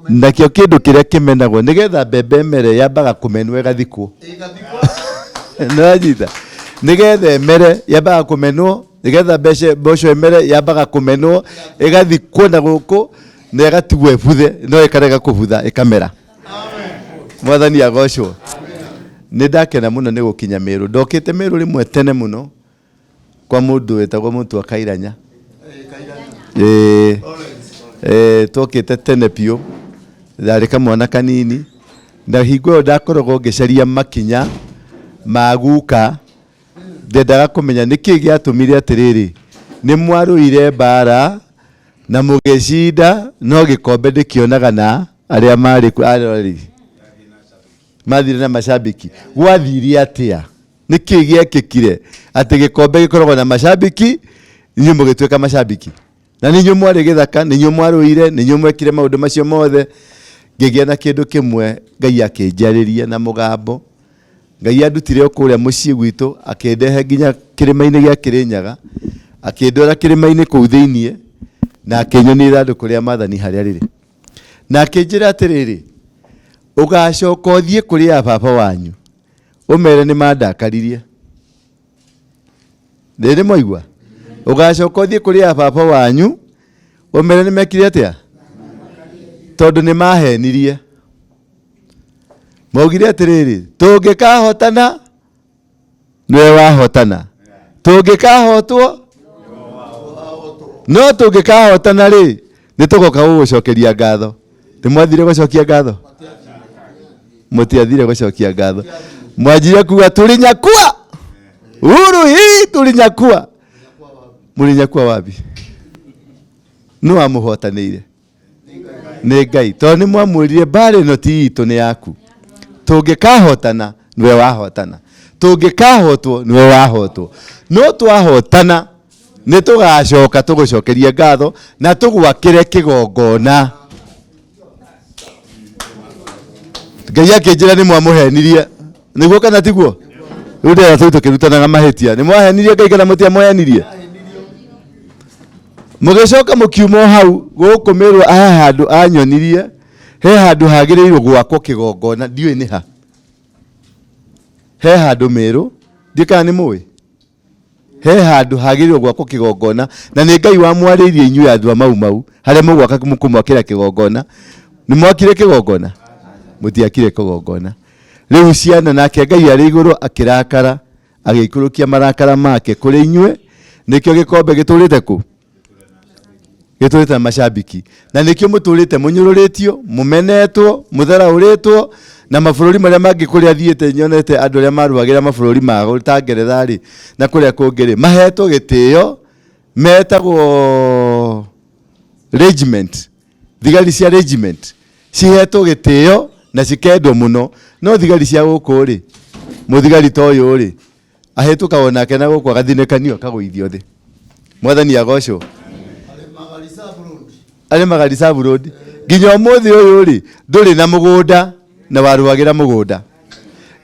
G: Nakĩo kĩndũ kĩrĩa kĩmenagwo nĩgetha mbembe ĩmere yambaga kũmenwo ĩgathikwo. Nĩwanyita? Nĩgetha ĩmere yambaga kũmenwo, nĩgetha mboco ĩmere yambaga kũmenwo ĩgathikwo na gũkũ na ĩgatigwo ĩbuthe, no ĩkarega kũbutha ĩkamera. Mwathani agocwo. Nĩ ndakena mũno nĩ gũkinya Meru. Ndokĩte Meru rĩmwe tene mũno kwa mũndũ wĩtagwo Mũtua Kairanya. Ĩĩ, twokĩte tene biũ, ndarĩ kamwana kanini, na hingo ĩyo ndakoragwo ngĩcaria makinya ma guka, ndendaga kũmenya nĩkĩ gĩatũmire atĩrĩrĩ, nĩ mwarũire mbara na mũgĩcinda, no gĩkombe ndĩkĩonaga na arĩa marĩ kuo, arori mathire na macambĩki. Gwathire atĩa? Nĩkĩ gĩekĩkire atĩ gĩkombe gĩkoragwo na macambĩki, inyuĩ mũgĩtuĩka macambĩki? Na nĩ inyuĩ mwarĩ gĩthaka, nĩ inyuĩ mwarũire, nĩ inyuĩ mwekire maũndũ macio mothe. Ngĩgĩa na kĩndũ kĩmwe Ngai akĩnjarĩria na mũgambo. Ngai andutire o kũrĩa mũciĩ gwitũ, akĩndehe nginya kĩrĩma-inĩ gĩa Kĩrĩnyaga, akĩndwara kĩrĩma-inĩ kũu thĩiniĩ, na akĩnyonia ithandũkũ rĩa maathani harĩa rĩrĩ. Na akĩnjĩra atĩrĩrĩ, ũgacoka ũthiĩ kũrĩ a baba wanyu, ũmere nĩ mandakaririe. Rĩrĩ mwaigua? Ũgacoka ũthiĩ kũrĩ a baba wanyu, ũmere nĩ mekire atĩa? Tondũ nĩ mahenirie. Maugire atĩrĩrĩ, tũngĩkahotana nĩwe wahotana, tũngĩkahotwo no tũngĩkahotana rĩ, nĩ tũgoka gũgũcokeria ngatho. Nĩ mwathire gũcokia ngatho? Mũtiathire gũcokia ngatho. Mwanjire kuga tulinyakua uhuru hii, tulinyakua. Mũlinyakua wapi? Nũ wamũhotanĩire? Nĩ Ngai. Tondũ nĩ mwamwĩrire mbara ĩno ti itũ, nĩ yaku. Tũngĩkahotana nĩwe wahotana, tũngĩkahotwo nĩwe wahotwo, no twahotana nĩ tũgacoka tũgũcokerie ngatho na tũgwakĩre kĩgongona. Ngai akĩnjĩra nĩ mwamũhenirie, nĩguo kana tiguo? Rĩu ndĩrera tũu tũkĩrutanaga mahĩtia, nĩ mwahenirie Ngai kana mũtiamũhenirie? Mũgĩcoka mũkiuma o hau gũkũ Meru, he handũ anyonirie, he handũ hagĩrĩirwo gwakwo kĩgongona, ndiũĩ nĩ ha. He handũ Meru, ndiũĩ kana nĩ mũĩ, he handũ hagĩrĩirwo gwakwo kĩgongona, na nĩ Ngai wamwarĩirie inyuĩ andũ a Mau Mau harĩa mũgwaka kũmwakĩra kĩgongona. Nĩ mwakire kĩgongona? Mũtiakire kĩgongona. Rĩu ciana nake Ngai arĩ igũrũ akĩrakara, agĩikũrũkia marakara make kũrĩ inyuĩ, nĩkĩo gĩkombe gĩtũrĩte kũ? Gĩtũrĩte na macambiki, na nĩkĩo mũtũrĩte mũnyũrũrĩtio, mũmenetwo, mũtharaũrĩtwo na mabũrũri marĩa mangĩ. Kũrĩa thiĩte nyonete andũ arĩa marũagĩra mabũrũri mao ta Ngeretha rĩ, na kũrĩa kũngĩ rĩ, mahetwo gĩtĩo, metagwo regiment, thigari cia regiment cihetwo gĩtĩo na cikendwo mũno. No thigari cia gũkũ rĩ, mũthigari ta ũyũ rĩ, ahĩtũkagwo nake na gũkũ agathinĩkanio akagũithio thĩ. Mwathani agocwo. Arĩmaga reserve road nginya ũmũthĩ ũyũ rĩ, ndũrĩ na mũgũnda na warũagĩra mũgũnda.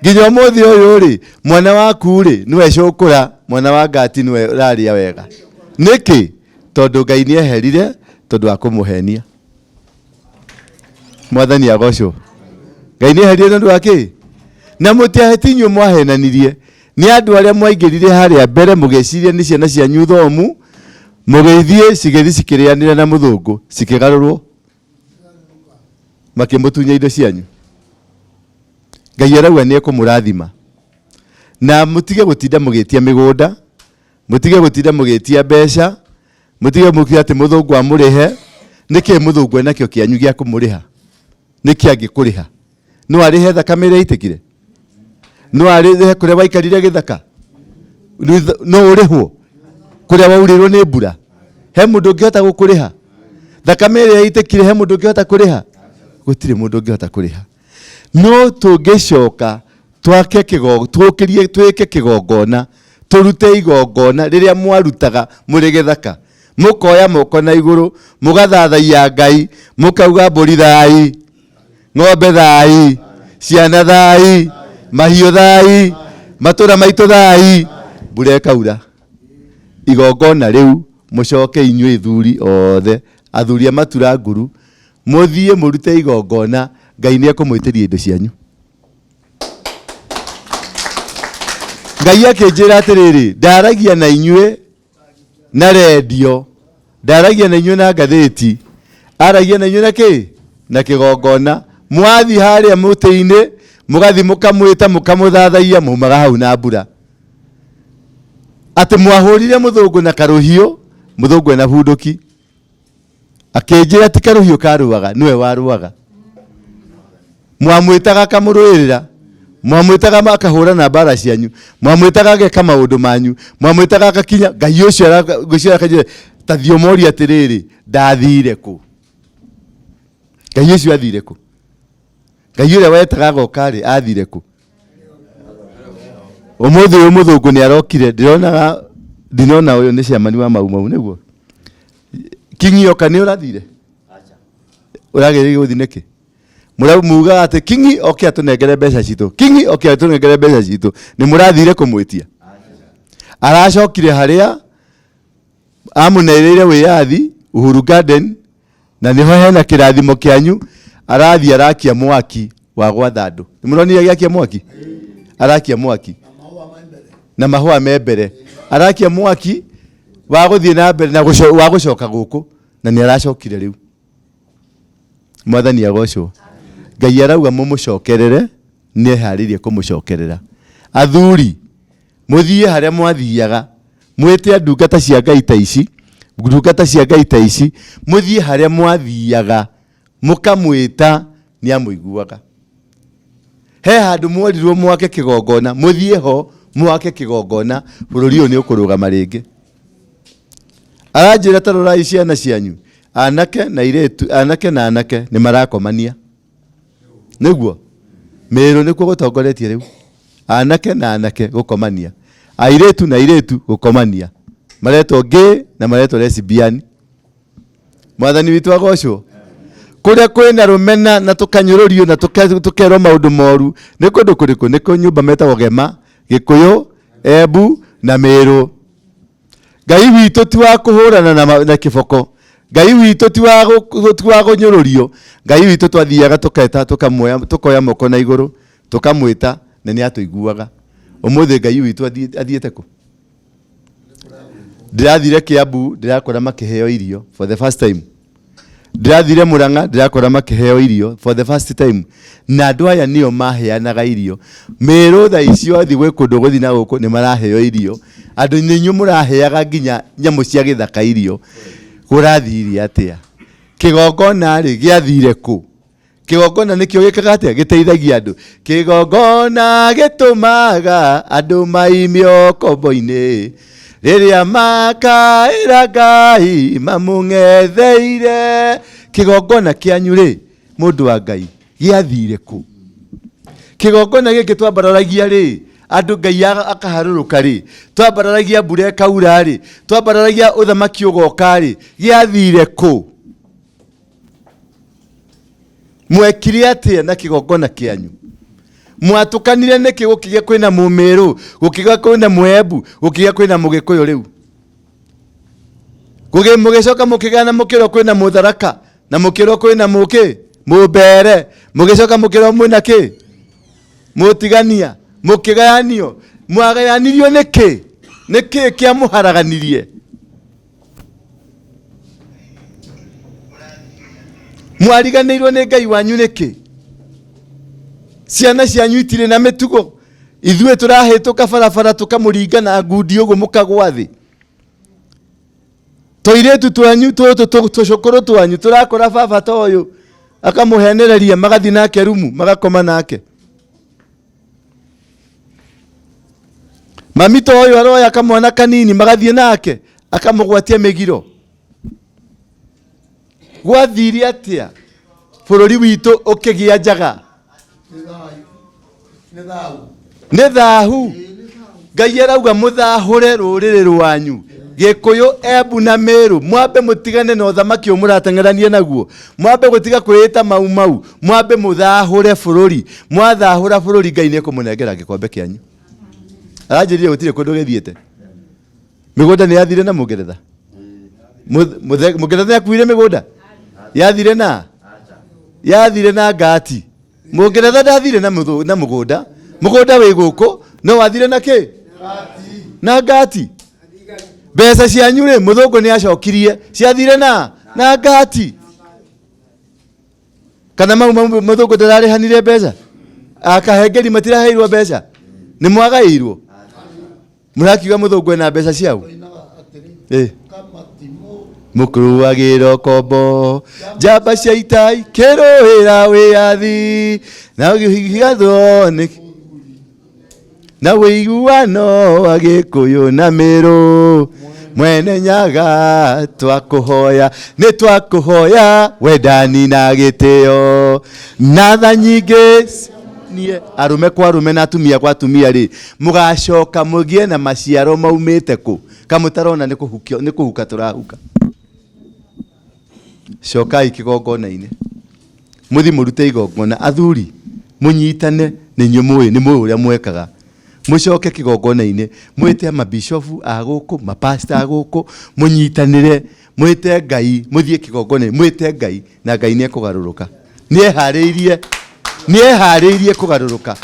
G: Nginya ũmũthĩ ũyũ rĩ, mwana waku rĩ, nĩwe cũkũra, mwana wa ngati nĩwe ũrarĩa wega. Nĩkĩ? Tondũ Ngai nĩ eherire tondũ wa kũmũhenia. Mwathani agocwo. Ngai nĩ eherire tondũ wa kĩ? Na mũtiaheti inyuĩ mwahenanirie, nĩ andũ arĩa mwaingĩrire harĩa mbere mũgĩciria nĩ ciana cianyu thomu, mũgĩthiĩ cigĩthiĩ cikĩrĩanĩra na mũthũngũ, cikĩgarũrwo, makĩmũtunya indo cianyu. Ngai arauga nĩ ekũmũrathima, na mũtige gũtinda mũgĩtia mĩgũnda, mũtige gũtinda mũgĩtia mbeca, mũtige mũkiuga atĩ mũthũngũ amũrĩhe. Nĩkĩ mũthũngũ enakĩo kĩanyu gĩa kũmũrĩha? Nĩkĩ angĩkũrĩha? No arĩhe thakame ĩrĩa ĩitĩkire? No arĩhe kũrĩa waikarire gĩthaka? No ũrĩhwo kũrĩa waurĩrwo nĩ mbura? He mũndũ ũngĩhota gũkũrĩha thakame ĩrĩa ĩitĩkire? He mũndũ ũngĩhota kũrĩha? Gũtirĩ mũndũ ũngĩhota kũrĩha. No tũngĩcoka twake kĩgo, tũkĩrie, twĩke kĩgongona, tũrute igongona rĩrĩa mwarutaga mũrĩ gĩthaka, mũkoya moko na igũrũ, mũgathathaiya Ngai, mũkauga mbũri thai, ng'ombe thai, ciana thai, mahiũ thai, matũra maitũ thai. Mbura ĩkaura. Igongona rĩu mũcoke inyuĩ ithuri othe, athuri a matura nguru, mũthiĩ mũrute igongona, Ngai nĩ ekũmwĩtĩria indo cianyu. Ngai akĩnjĩra atĩrĩrĩ, ndaragia na inyuĩ na rendio, ndaragia na inyuĩ na ngathĩti, aragia na inyuĩ na kĩ? Na kĩgongona. Mwathiĩ harĩa mũtĩ-inĩ, mũgathiĩ mũkamwĩta, mũkamũthathaiya, mumaga hau na mbura. Atĩ mwahũrire mũthũngũ na karũhiũ, mũthũngũ ena bunduki. Akĩnjĩra ti karũhiũ karũaga, nĩwe warũaga. Mwamwĩtaga akamũrũĩrĩra, mwamwĩtaga akahũrana mbara cianyu, mwamwĩtaga ageka maũndũ manyu, mwamwĩtaga agakinya. Ngai ũcio ngwĩciria akanjĩra, ta thiĩ ũmorie atĩrĩrĩ, ndathire kũ? Ngai ũcio athire kũ? Ngai ũrĩa wetaga agoka rĩ, athire kũ? Ũmũthĩ ũyũ mũthũngũ nĩ arokire, ndĩronaga, ndinona ũyũ nĩ chairman wa Mau Mau nĩguo? Kingi oka nĩ ũrathire? Ũragĩrĩire gũthiĩ nĩkĩ? Mugaga atĩ Kingi oke atũnengere mbeca citũ, Kingi oke atũnengere mbeca citũ, nĩ mũrathire kũmwĩtia? Aracokire harĩa amũnereire wĩyathi Uhuru Garden, na nĩho hena kĩrathimo kĩanyu, arathiĩ arakia mwaki wa gwatha andũ. Nĩ mũronire agĩakia mwaki? Arakia mwaki na mahũa me mbere, arakia mwaki wa gũthiĩ na mbere na wa gũcoka gũkũ, na nĩ aracokire rĩu. Mwathani agocwo. Ngai arauga mũmũcokerere, nĩ eharĩirie kũmũcokerera. Athuri, mũthiĩ harĩa mwathiaga, mwĩte ndungata cia Ngai ta ici, ndungata cia Ngai ta ici, mũthiĩ harĩa mwathiaga, mũkamwĩta, nĩ amũiguaga. He handũ mworirwo mwake kĩgongona, mũthiĩ ho mwake kĩgongona, bũrũri ũyũ nĩ ũkũrũgama rĩngĩ. Aranjĩra ta rorai ciana cianyu, anake na airĩtu, anake na anake nĩ marakomania. Nĩguo Mĩrũ nĩkuo gũtongoretie rĩu, anake na anake gũkomania, airĩtu na airĩtu gũkomania, maretwo gay na maretwo lesbian. Mwathani witũ agocwo. Kũrĩa kwĩna rũmena na tũkanyũrũrio na tũkerwo maũndũ moru nĩ kũndũ kũrĩkũ? Nĩ kũ nyũmba metagwo Gema, Gĩkũyũ, Embu na Mĩrũ. Ngai witũ ti wa kũhũrana na kĩboko. Ngai witũ ti wa kũnyũrũrio. Ngai witũ twathiaga tũketa, tũkamuoya, tũkoya moko na igũrũ, tũkamwĩta na nĩ atũiguaga. Ũmũthĩ Ngai witũ athiĩte kũ? Ndĩrathire Kiambu, ndĩrakora makĩheo irio for the first time. Ndĩrathire Murang'a, ndĩrakora makĩheo irio for the first time. Na andũ aya nĩo maheanaga irio. Mĩrũ thaa ici wathiĩ gwĩ kũndũ gũthiĩ na gũkũ nĩ maraheo irio. Andũ nĩ inyuĩ mũraheaga nginya nyamũ cia gĩthaka irio. Kũrathire atĩa? Kĩgongona rĩ, gĩathire kũ? Kĩgongona nĩkĩo gĩkaga atĩa? Gĩteithagia andũ. Kĩgongona gĩtũmaga andũ maimio kombo-inĩ, rĩrĩa makaĩra Ngai mamũng'etheire. Kĩgongona kĩanyu rĩ, mũndũ wa Ngai, gĩathire kũ? Kĩgongona gĩkĩ twambararagia rĩ, andũ Ngai akaharũrũka rĩ, twambararagia mbura ĩkaura rĩ, twambararagia ũthamaki ũgoka rĩ, gĩathire kũ? Mwekire atĩa na kĩgongona kĩanyu? Mwatũkanire nĩkĩ gũkĩgĩa kwĩna mũmĩrũ, gũkĩgĩa kwĩna mũembu, gũkĩgĩa kwĩna mũgĩkũyũ rĩu? Mũgĩcoka mũkĩgĩa na mũkĩrwo kwĩna mũtharaka, na mũkĩrwo kwĩna mũkĩ, mũmbere, mũgĩcoka mũkĩrwo mwĩna kĩ? Mũtigania, mũkĩgayanio. Mwagayanirio nĩkĩ? Nĩkĩ kĩamũharaganirie? Mwariganĩirwo nĩ Ngai wanyu nĩkĩ? Ciana cianyu itirĩ na mĩtugo. Ithuĩ tũrahĩtũka barabara tũkamũringa na ngundi ũguo mũkagwa thĩ. Tũirĩtu twanyu tũtũ tũcũkũrũ twanyu tũrakora baba ta ũyũ akamũhenereria, magathiĩ nake rumu magakoma nake. Mami ta ũyũ aroya kamwana kanini magathiĩ nake akamũgwatia mĩgiro. Gwathire atĩa bũrũri witũ ũkĩgĩa njaga? Nĩ thahu. Ngai arauga mũthahũre rũrĩrĩ rwanyu, Gĩkũyũ, Embu na Mĩrũ, mwambe mũtigane na ũthamaki ũyũ mũrateng'erania naguo, mwambe gũtiga kwĩĩta Mau Mau, mwambe mũthahũre bũrũri. Mwathahũra bũrũri, Ngai nĩ ekũmũnengera gĩkombe kĩanyu. Aranjĩrire gũtirĩ kũndũ gĩthiĩte. Mĩgũnda nĩ yathire na Mũngeretha. Mũngeretha nĩakuire mĩgũnda? Yathire na? Yathire na ngati. Mũngeretha ndathire na na mũgũnda. Mũgũnda wĩ gũkũ, no wathire na kĩ? Na ngati. Mbeca cianyu rĩ, mũthũngũ nĩ acokirie. Ciathire na? Na ngati. Kana mau mau mũthũngũ ndararĩhanire mbeca? Akahengeri matiraheirwo mbeca? Nĩ mwagaĩirwo? Mũrakiuga mũthũngũ ena mbeca ciao? Eh. Mũkuruagĩra kombo njamba cia ita ikĩrũĩra wĩyathi na gĩgathwo nĩ na wĩiguano wa Gĩkũyũ na Mĩrũ mwene Nyaga twakũhoya nĩ twakũhoya wendani na gĩtĩo na tha nyingĩ niĩ arũme kwa arũme na atumia kwa atumia rĩ mũgacoka mũgĩe na maciaro maumĩte kũ kamũtarona nĩ kũhukio nĩ kũhuka tũrahuka. Cokai kĩgongona-inĩ mũthi mũrute igongona athuri mũnyitane nĩ inyuĩ mũĩ nĩ mũĩ ũrĩa mwekaga mũcoke kĩgongona-inĩ mwĩte mabishofu a gũkũ mapasta a gũkũ mũnyitanĩre mwĩte Ngai mũthiĩ kĩgongona-inĩ mwĩte Ngai na Ngai nĩ ekũgarũrũka. Nĩ eharĩirie nĩ eharĩirie kũgarũrũka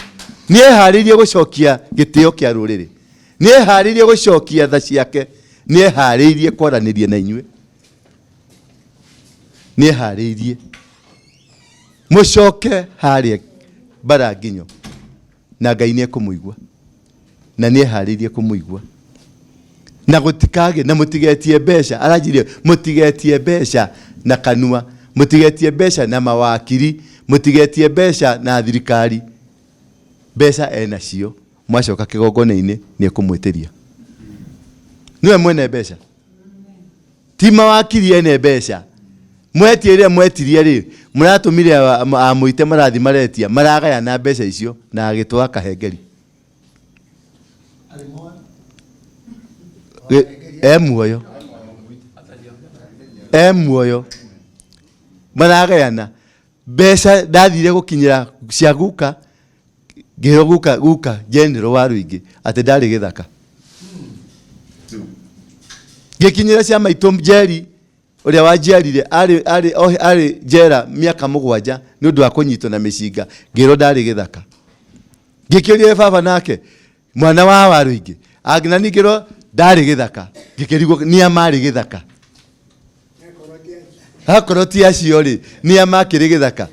G: nĩ eharĩirie gũcokia gĩtĩo kĩa rũrĩrĩ nĩ eharĩirie gũcokia tha ciake nĩ eharĩirie kwaranĩria na inyuĩ nĩ eharĩirie mũcoke harĩa mbara nginyo na Ngai nĩ ekũmũigua na nĩ eharĩirie kũmũigua na gũtikage na mũtigetie mbeca aranjirie mũtigetie mbeca na kanua mũtigetie mbeca na mawakiri mũtigetie mbeca na thirikari mbeca enacio mwacoka kĩgongona-inĩ nĩ ekũmwĩtĩria nĩwe mwene mbeca ti mawakiri ene mbeca mwetie rĩrĩa mwetirie rĩ mũratũmire amũite marathi maretia maragayana mbeca icio na agĩtwara kahengeri e muoyo e muoyo maragayana mbeca ndathire gũkinyĩra cia guka ngĩrwo guka guka general wa rũingĩ atĩ ndarĩ gĩthaka ngĩkinyĩra cia maitũ njeri ũrĩa wanjiarire arĩ arĩ ohe- arĩ njera mĩaka mũgwanja nĩ ũndũ wa kũnyitwo na mĩcinga ngĩrwo ndarĩ gĩthaka ngĩkĩũria baba nake mwana wa wa rũingĩ na ningĩrwo ndarĩ gĩthaka ngĩkĩrigwo nĩa marĩ gĩthaka akorwo ti acio rĩ nĩa makĩrĩ gĩthaka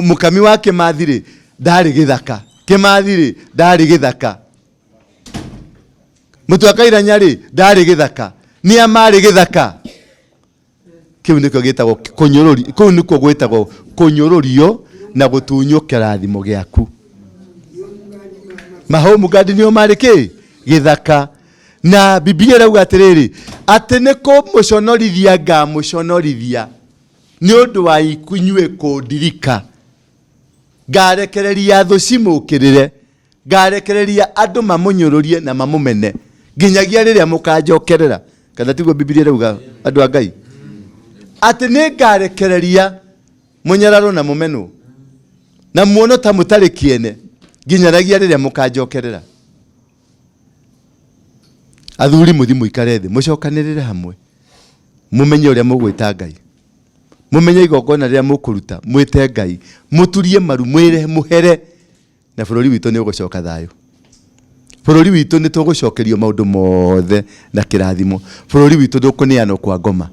G: mũkami wa kĩmathi rĩ ndarĩ gĩthaka kĩmathi rĩ ndarĩ gĩthaka mũtwe wa kairanya rĩ ndarĩ gĩthaka nĩa marĩ gĩthaka kĩu nĩkĩo gĩtagwo kũnyũrũri kũu nĩkuo gwĩtagwo kũnyũrũrio na gũtunywo kĩrathimo gĩaku mahũmũ ngandi nĩo marĩ kĩ gĩthaka na Biblia ĩrauga atĩrĩrĩ atĩ nĩ kũmũconorithia ngamũconorithia nĩ ũndũ wa inyuĩ kũndirika ngarekereria thũ cimũkĩrĩre ngarekereria andũ mamũnyũrũrie na mamũmene nginyagia rĩrĩa mũkanjokerera kana tiguo Biblia ĩrauga andũ a Ngai atĩ nĩ ngarekereria mũnyararwo na mũmenwo na muono ta mũtarĩ kĩene nginyanagia rĩrĩa mũkanjokerera athuri mũthi mũikare thĩ mũcokanĩrĩre hamwe mũmenye ũrĩa mũgwĩta Ngai mũmenye igongona rĩrĩa mũkũruta mwĩte Ngai mũturie maru mwĩre mũhere na bũrũri witũ nĩ ũgũcoka thayũ bũrũri witũ nĩ tũgũcokerio maũndũ mothe na kĩrathimo bũrũri witũ ndũkũneanwo kwa ngoma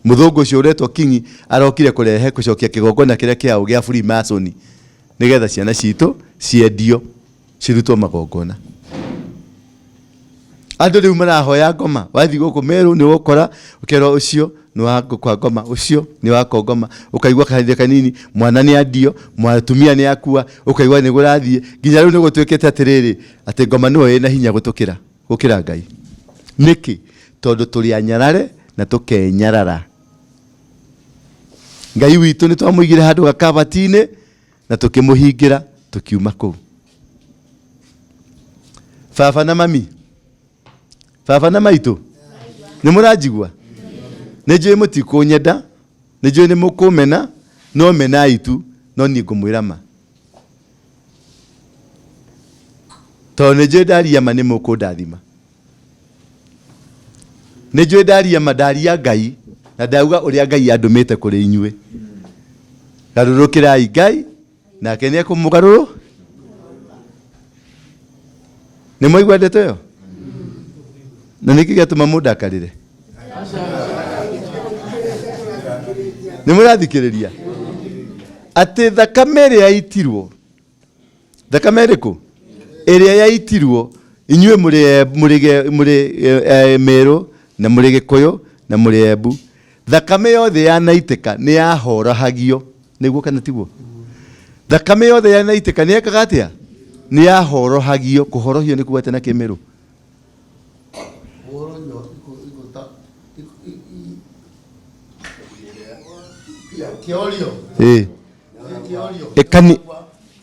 G: mũthũngũ ũcio ũretwo Kingi arokire kũrehe kũcokia kĩgongona kĩrĩa kĩao gĩa Freemason nĩgetha ciana citũ ciendio cirutwo magongona andũ rĩu marahoya ngoma wathiĩ gũkũ Meru nĩ ũgũkora ũkerwo ũcio nĩ wa kwa ngoma ũcio nĩ wa kwa ngoma ũkaigua kahinda kanini mwana nĩ andio mũtumia nĩ akua ũkaigua nĩ gũrathiĩ nginya rĩu nĩ gũtuĩkĩte atĩrĩrĩ atĩ ngoma nĩyo ĩna hinya gũtũkĩra gũkĩra Ngai nĩkĩ tondũ tũrĩ anyarare na tũkenyarara Ngai witũ nĩ twamũigire handũ gakabati-inĩ na tũkĩmũhingĩra tũkiuma kũu baba na mami baba na maitũ nĩ mũranjigua nĩ njũĩ mũtikũnyenda nĩ njũĩ nĩ mũkũmena no menai tu no niĩ ngũmwĩra ma tondũ nĩ njũĩ ndaria ma nĩ mũkũndathima. Nĩ njũĩ ndaria ma ndaria Ngai na ndauga ũrĩa Ngai andũmĩte kũrĩ inyuĩ. Garũrũkĩrai Ngai nake nĩ ekũmũgarũrũ. Nĩ mwaigua ndeto ĩyo? Na nĩkĩ gĩatũma mũndakarĩre? Nĩ mũrathikĩrĩria? Atĩ thakame ĩrĩa yaitirwo, thakame ĩrĩkũ? Ĩrĩa yaitirwo, inyuĩ mũrĩ mũrĩ mũrĩ Mĩrũ na mũrĩ Gĩkũyũ na mũrĩ Embu. Thakame yothe yanaitĩka nĩ yahorohagio. Nĩguo kana tiguo? Thakame yothe yanaitĩka nĩ yekaga atĩa? Nĩ yahorohagio. Kũhorohio nĩ kuga atĩa na Kĩmĩrũ? Ĩĩ. Ĩkani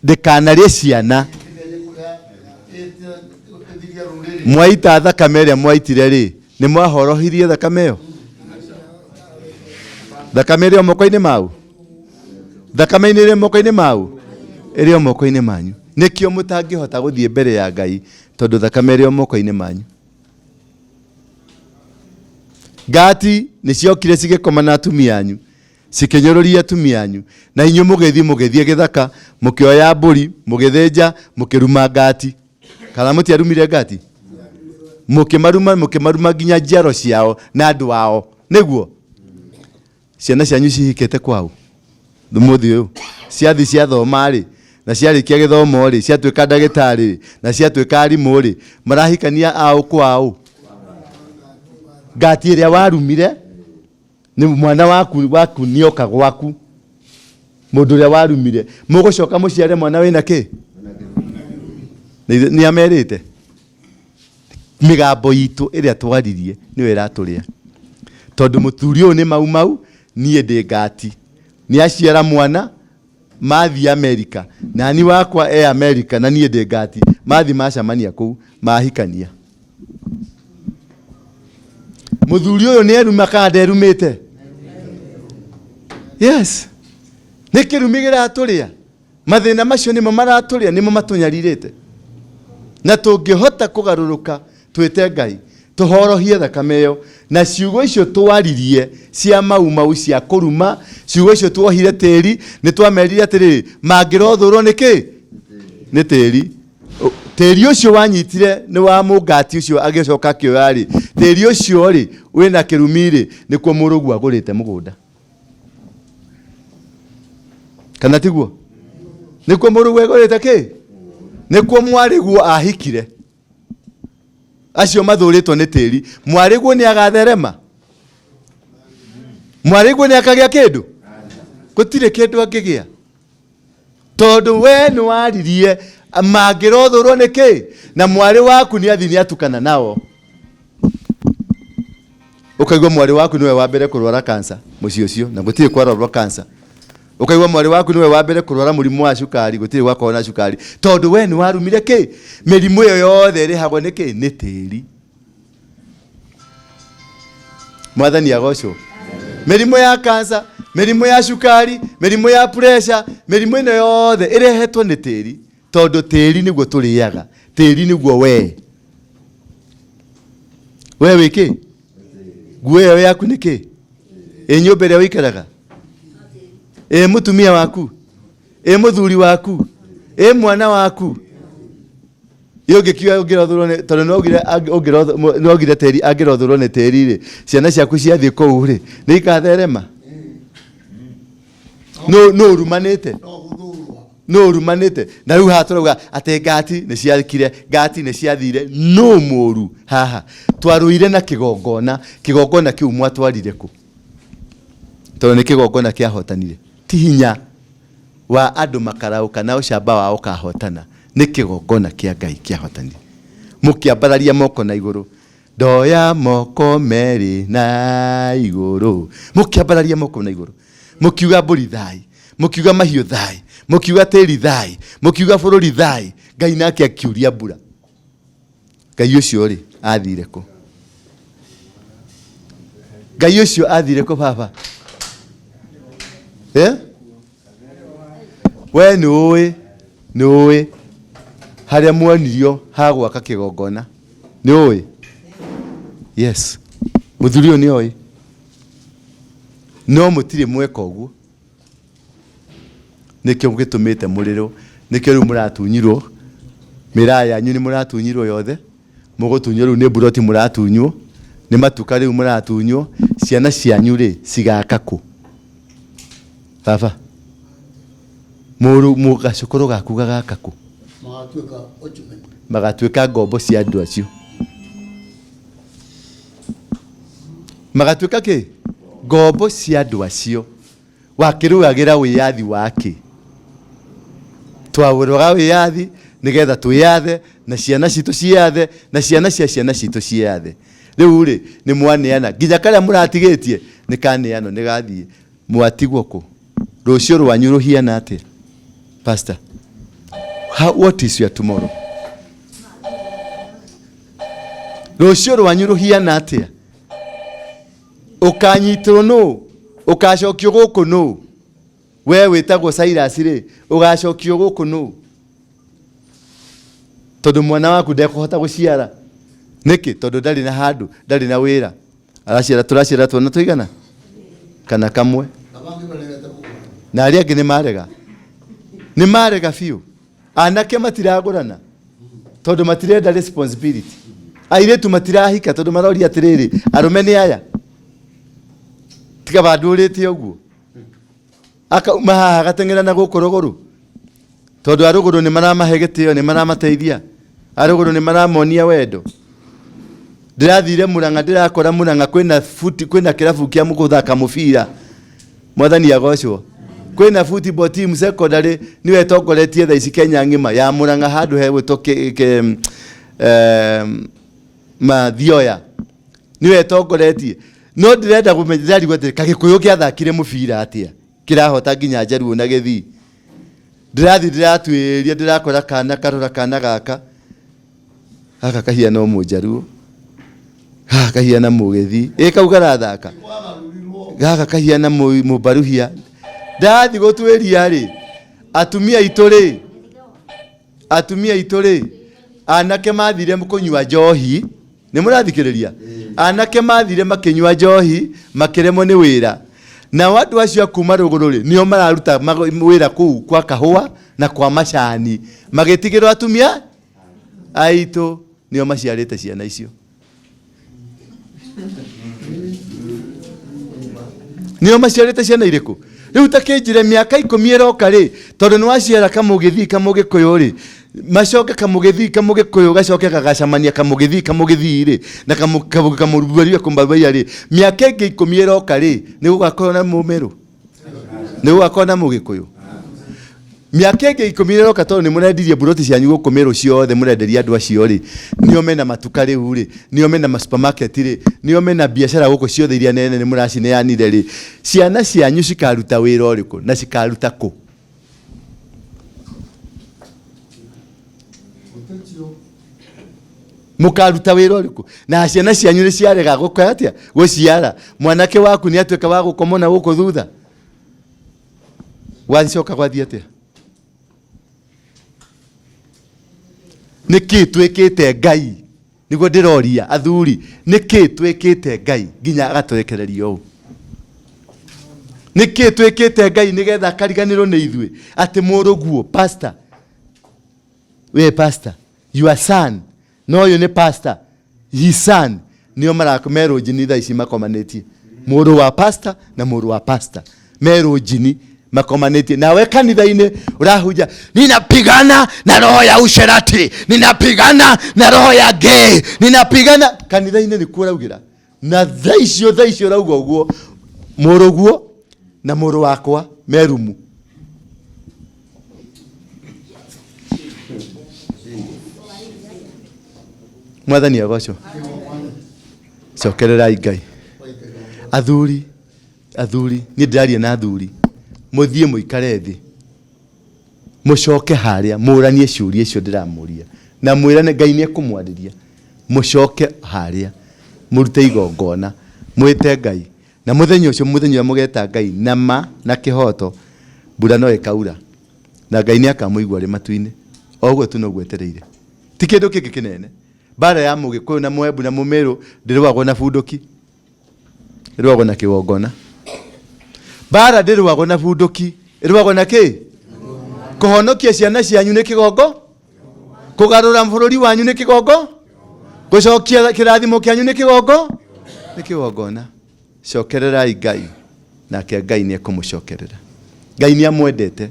G: ndĩkanarĩe ciana. Mwaita thakame ĩrĩa mwaitire rĩ, nĩ mwahorohirie thakame ĩyo? Thakame ĩrĩ o moko-inĩ mau? Thakame-inĩ ĩrĩ o moko-inĩ mau? Ĩrĩ o moko-inĩ manyu. Nĩkĩo mũtangĩhota gũthiĩ mbere ya Ngai tondũ thakame ĩrĩ o moko-inĩ manyu. Ngati nĩ ciokire cigĩkoma na atumia anyu, cikĩnyũrũria atumia anyu, na inyuĩ mũgĩthiĩ mũgĩthiĩ gĩthaka, mũkĩoya mbũri, mũgĩthĩnja, mũkĩruma ngati. Kana mũtiarumire ngati? Mũkĩmaruma, mũkĩmaruma nginya njiaro ciao na andũ ao. Nĩguo? Ciana cianyu cihikĩte kwao mũthĩ ũyũ ciathi ciathoma rĩ na ciarĩkia gĩthomo rĩ ciatuĩka ndagĩtarĩ rĩ na ciatuĩka arimũ rĩ marahikania aũ kwa aũ ngati ĩrĩa warumire nĩ mwana waku waku nĩoka gwaku mũndũ ũrĩa warumire mũgũcoka mũciare mwana wĩna kĩ nĩ amerite Mĩgambo itũ ĩrĩa twaririe nĩyo ĩratũrĩa. Tondũ mũthuri ũyũ nĩ mau mau, niĩ ndĩ ngati. Nĩ aciara mwana, mathiĩ Amerika. Nani wakwa e Amerika na niĩ ndĩ ngati. Mathiĩ macamania kũu, mahikania. Mũthuri ũyũ nĩ eruma kana nderumĩte? Yes. Nĩ kĩrumi kĩratũrĩa. Mathĩna macio nĩmo maratũrĩa, nĩmo matũnyarirĩte. Na tũngĩhota kũgarũrũka twĩte Ngai, tũhorohie thakame ĩyo, na ciugo icio twaririe cia mau mau cia kũruma, ciugo icio tuohire tĩri, nĩ twamerire atĩrĩrĩ, mangĩrothũrwo nĩ kĩ? Nĩ tĩri. Tĩri ũcio wanyitire nĩ wa mũngati ũcio agĩcoka akĩoya rĩ, tĩri ũcio rĩ, wĩna kĩrumi rĩ, nĩkuo mũrũguo agũrĩte mũgũnda. Kana tiguo? Nĩkuo mũrũguo egũrĩte kĩ? Nĩkuo mwarĩguo ahikire. Acio mathũrĩtwo nĩ tĩri. Mwarĩguo nĩ agatherema? Mwarĩguo nĩ akagĩa kĩndũ? Gũtirĩ kĩndũ angĩgĩa. Tondũ we nĩ waririe mangĩrothũrwo nĩ kĩ? Na mwarĩ waku nĩ athi nĩ atukana nao. Ũkaigua mwarĩ waku nĩwe wa mbere kũrwara kansa mũciĩ ũcio na gũtirĩ kwarwarwo kansa. Ũkaigua mwarĩ waku nĩwe wa mbere kũrwara mũrimũ wa cukari gũtirĩ gwakorwo na cukari tondũ we nĩ warumire kĩ? Mĩrimũ ĩyo yothe ĩrehagwo nĩ kĩ? Nĩ tĩri. Mwathani agocwo. Mĩrimũ ya kansa, mĩrimũ ya cukari, mĩrimũ ya pressure, mĩrimũ ĩno yothe ĩrehetwo nĩ tĩri tondũ tĩri nĩguo tũrĩaga, tĩri nĩguo we. We wĩ kĩ? Nguo ĩyo yaku nĩ kĩ? Ĩ nyũmba ĩrĩa ũikaraga? Ĩ mũtumia waku? Ĩ mũthuri waku? Ĩ mwana waku? Ĩ ũngĩkiuga ũngĩrothũrwo nĩ tondũ nĩwaugire nĩwaugire tĩri angĩrothũrwo nĩ tĩri rĩ, ciana ciaku ciathiĩ kũu rĩ, nĩ igatherema? Nũ nũ ũrumanĩte? Nũ ũrumanĩte? Na rĩu haha tũrauga atĩ ngati nĩ ciakire, ngati nĩ ciathire, nũ mũru haha? Twarũire na kĩgongona, kĩgongona kĩu mwatwarire kũ? Tondũ nĩ kĩgongona kĩahotanire. Ti hinya wa andũ makaraũ kana ũcamba wao ũkahotana, nĩ kĩgongona kĩa Ngai kĩahotanire. Mũkĩambararia moko na igũrũ, ndoya moko merĩ na igũrũ, mũkĩambararia moko na igũrũ, mũkiuga mbũri thai, mũkiuga mahiũ thai, mũkiuga tĩri thai, mũkiuga bũrũri thai. Ngai nake akiuria mbura. Ngai ũcio rĩ athire kũ? Ngai ũcio athire kũ baba? Eh? We nĩ ũĩ, nĩ ũĩ harĩa muonirio ha gwaka kĩgongona? Nĩ ũĩ? Yes. Muthuri uyu ni oi no mutire mweka uguo nikio gitumite muriro nikio riu muratunyirwo miraa yanyu ni muratunyirwo yothe mugutunywo riu ni buroti muratunywo ni matuka riu muratunywo ciana cianyu ri cigaka ku baba muru mugacukuru gaku gagaka ku magatuika ngombo cia andu acio magatuika ki ngombo cia andu acio wakiruagira wiyathi wake twawuruga wiyathi nigetha twiyathe na ciana citu ciathe na ciana cia ciana citu ciathe riu ri ni mwaneana nginya karia muratigitie ni kaneano ni gathie mwatigwo ku rucio rwanyu ruhiana atia pastor how what is your tomorrow rucio rwanyu ruhiana atia ukanyitirwo nu ukacokio guku nu we witagwo Cyrus ri ugacokio guku nu tondu mwana waku ndekuhota guciara niki tondu ndari na handu ndari na wira araciara turaciara twana tuigana kana kamwe na aria angi ni marega biũ anake matiragurana tondu matirenda responsibility airitu matirahika tondu maroria atiriri arume ni aya tiga bandurite uguo akauma haha agateng'era na guku ruguru tondu aruguru ni maramahe gitio ni maramateithia aruguru ni maramonia wendo ndirathire Murang'a ndirakora Murang'a kwina futi kwina kirabu kia muguthaka mubira mwathani agocwo kwina football team secondary niwe tongoretie thaa ici Kenya ng'ima ya Murang'a handu hegwitwo Mathioya niwe tongoretie no ndirenda kũmenya atĩ Kagĩkũyũ gĩathakire mũbira atia kirahota nginya Njaruo na Gĩthii ndĩrathiĩ ndĩratuĩria ndĩrakora kana karora kana gaka gaka kahiana o Mũnjaruo gaka kahiana Mũgĩthii ĩ kau karathaka gaka kahiana Mũmbaruhia ndathiĩ gũtuĩria rĩ atumia aitũ rĩ anake mathire kũnyua njohi nĩ mũrathikĩrĩria anake mathire makĩnyua njohi makĩremwo nĩ wĩra na andũ acio a kuma rũgũrũ rĩ nĩo mararuta wĩra kũu kwa kahũa na kwa macani magĩtigĩrwo atumia aitũ nĩo maciarĩte ciana icio nĩo maciarĩte ciana irĩkũ rĩu ta kĩnjĩre mĩaka 10 ĩroka rĩ tondũ nĩ waciara kamũgĩthii kamũgĩkũyũ rĩ macoke kamũgĩthii kamũgĩkũyũ gacoke gagacamania kamũgĩthii kamũgĩthii rĩ na kamũruaria kũmbabaia rĩ mĩaka ĩngĩ 10 ĩroka rĩ nĩ gũgakorwo na Mũmerũ nĩ gũgakorwo na Mũgĩkũyũ mĩaka ĩngĩ 10 ĩroka tondũ nĩ mũrendirie mburoti cianyu gũkũ Mĩrũ ciothe mũrenderia andũ acio rĩ nĩo mena matuka rĩu rĩ nĩo mena ma supermarket rĩ nĩo mena biacara gũkũ ciothe iria nene nĩ mũracineanire rĩ ciana cianyu cikaruta wĩra ũrĩkũ na cikaruta kũ mukaruta wĩra ũrĩkũ na ciana cianyu nĩ ciarega gũka atĩa gũciara mwanake waku nĩ atuĩka wa gũkomwo na gũkũ thutha wacoka gwathiĩ atĩa nĩkĩ twĩkĩte Ngai nĩguo ndĩroria athuri nĩkĩ twĩkĩte Ngai nginya agatũrekereria ũũ nĩkĩ twĩkĩte Ngai nĩgetha akariganĩrwo nĩ ithuĩ atĩ mũrũguo pastor we pastor your son no ũyũ nĩ pastor his son nĩo merũ njini thaa ici makomanĩtie mũrũ wa pastor na mũrũ wa pastor merũ njini makomanĩtie nawe kanitha-inĩ ũrahunja ninapigana na roho ya usherati ninapigana na roho ya gay ninapigana kanitha-inĩ nĩkuo ũraugĩra na thaa icio ũrauga ũguo mũrũguo na mũrũ wakwa merumu mwathani agocwo cokererai Ngai athuri athuri niĩ ndĩraria na athuri mũthiĩ mũikare thĩ mũcoke harĩa mũranie ciũria icio ndĩramũria na mwĩrane Ngai nĩ ekũmwarĩria mũcoke harĩa mũrute igongona mwĩte Ngai na mũthenya ũcio mũthenya ũrĩa mũgeta Ngai na ma na kĩhoto mbura no ĩkaura na Ngai nĩ akamũigua arĩ matu-inĩ o ũguo tu noguo etereire ti kĩndũ kĩngĩ kĩnene mbara ya Mũgĩkũyũ na Mũembu na Mũmĩrũ ndĩrũagwo na bunduki Ĩrũagwo na kĩgongona. Mbara ndĩrũagwo na bunduki, ĩrũagwo na kĩ? Kũhonokia ciana cianyu nĩ kĩgongo, kũgarũra bũrũri wanyu nĩ kĩgongo, gũcokia kĩrathimo kĩanyu nĩ kĩgongo, nĩ kĩgongona. Cokererai Ngai, nake Ngai nĩ ekũmũcokerera. Ngai nĩ amwendete.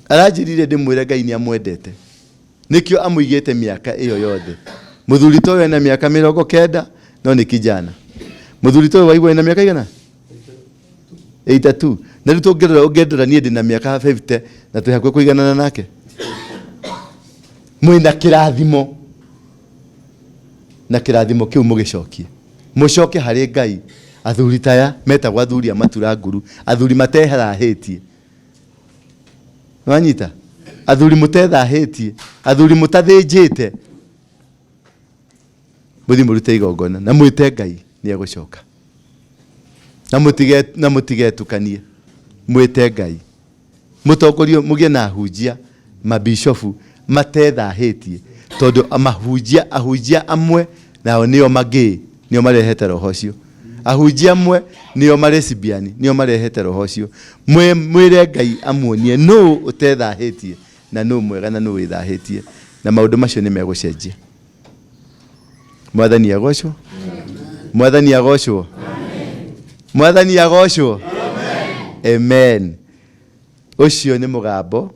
G: Aranjĩrire ndĩmwĩre Ngai nĩ amwendete. Nĩkĩo amũigĩte mĩaka ĩyo yothe. Mũthuri ta ũyũ ena mĩaka 90 no nĩ kijana. Mũthuri ta ũyũ waigua ena mĩaka igana? 82. Na rĩu tũngĩrora ũngĩndora niĩ ndĩna mĩaka 50 na twĩ hakuhĩ kũiganana nake. Mwĩna kĩrathimo na kĩrathimo kĩu mũgĩcokie. Mũcoke harĩ Ngai. Athuri taya metagwo athuri a matura nguru, athuri matehahĩtie. Wanyita? Athuri mũtethahĩtie, athuri mũtathĩnjĩte. Mũthiĩ mũrute igongona na mwĩte Ngai nĩ egũcoka. Na mũtige na mũtigetukanie. Mwĩte Ngai. Mũtongorio mũgĩe na ahunjia, mabishofu matethahĩtie tondũ mahunjia ahunjia amwe nao nĩo magĩ nĩo marehete roho ũcio. Ahunjia amwe nĩo malesbian nĩo marehete roho ũcio. Mwĩre Ngai amuonie nũ ũtethahĩtie na nũ mwega na nũ wĩthahĩtie, na maũndũ macio nĩ megũcenjia. Mwathani agocwo. Mwathani agocwo. Mwathani agocwo. Amen. Ũcio nĩ mũgambo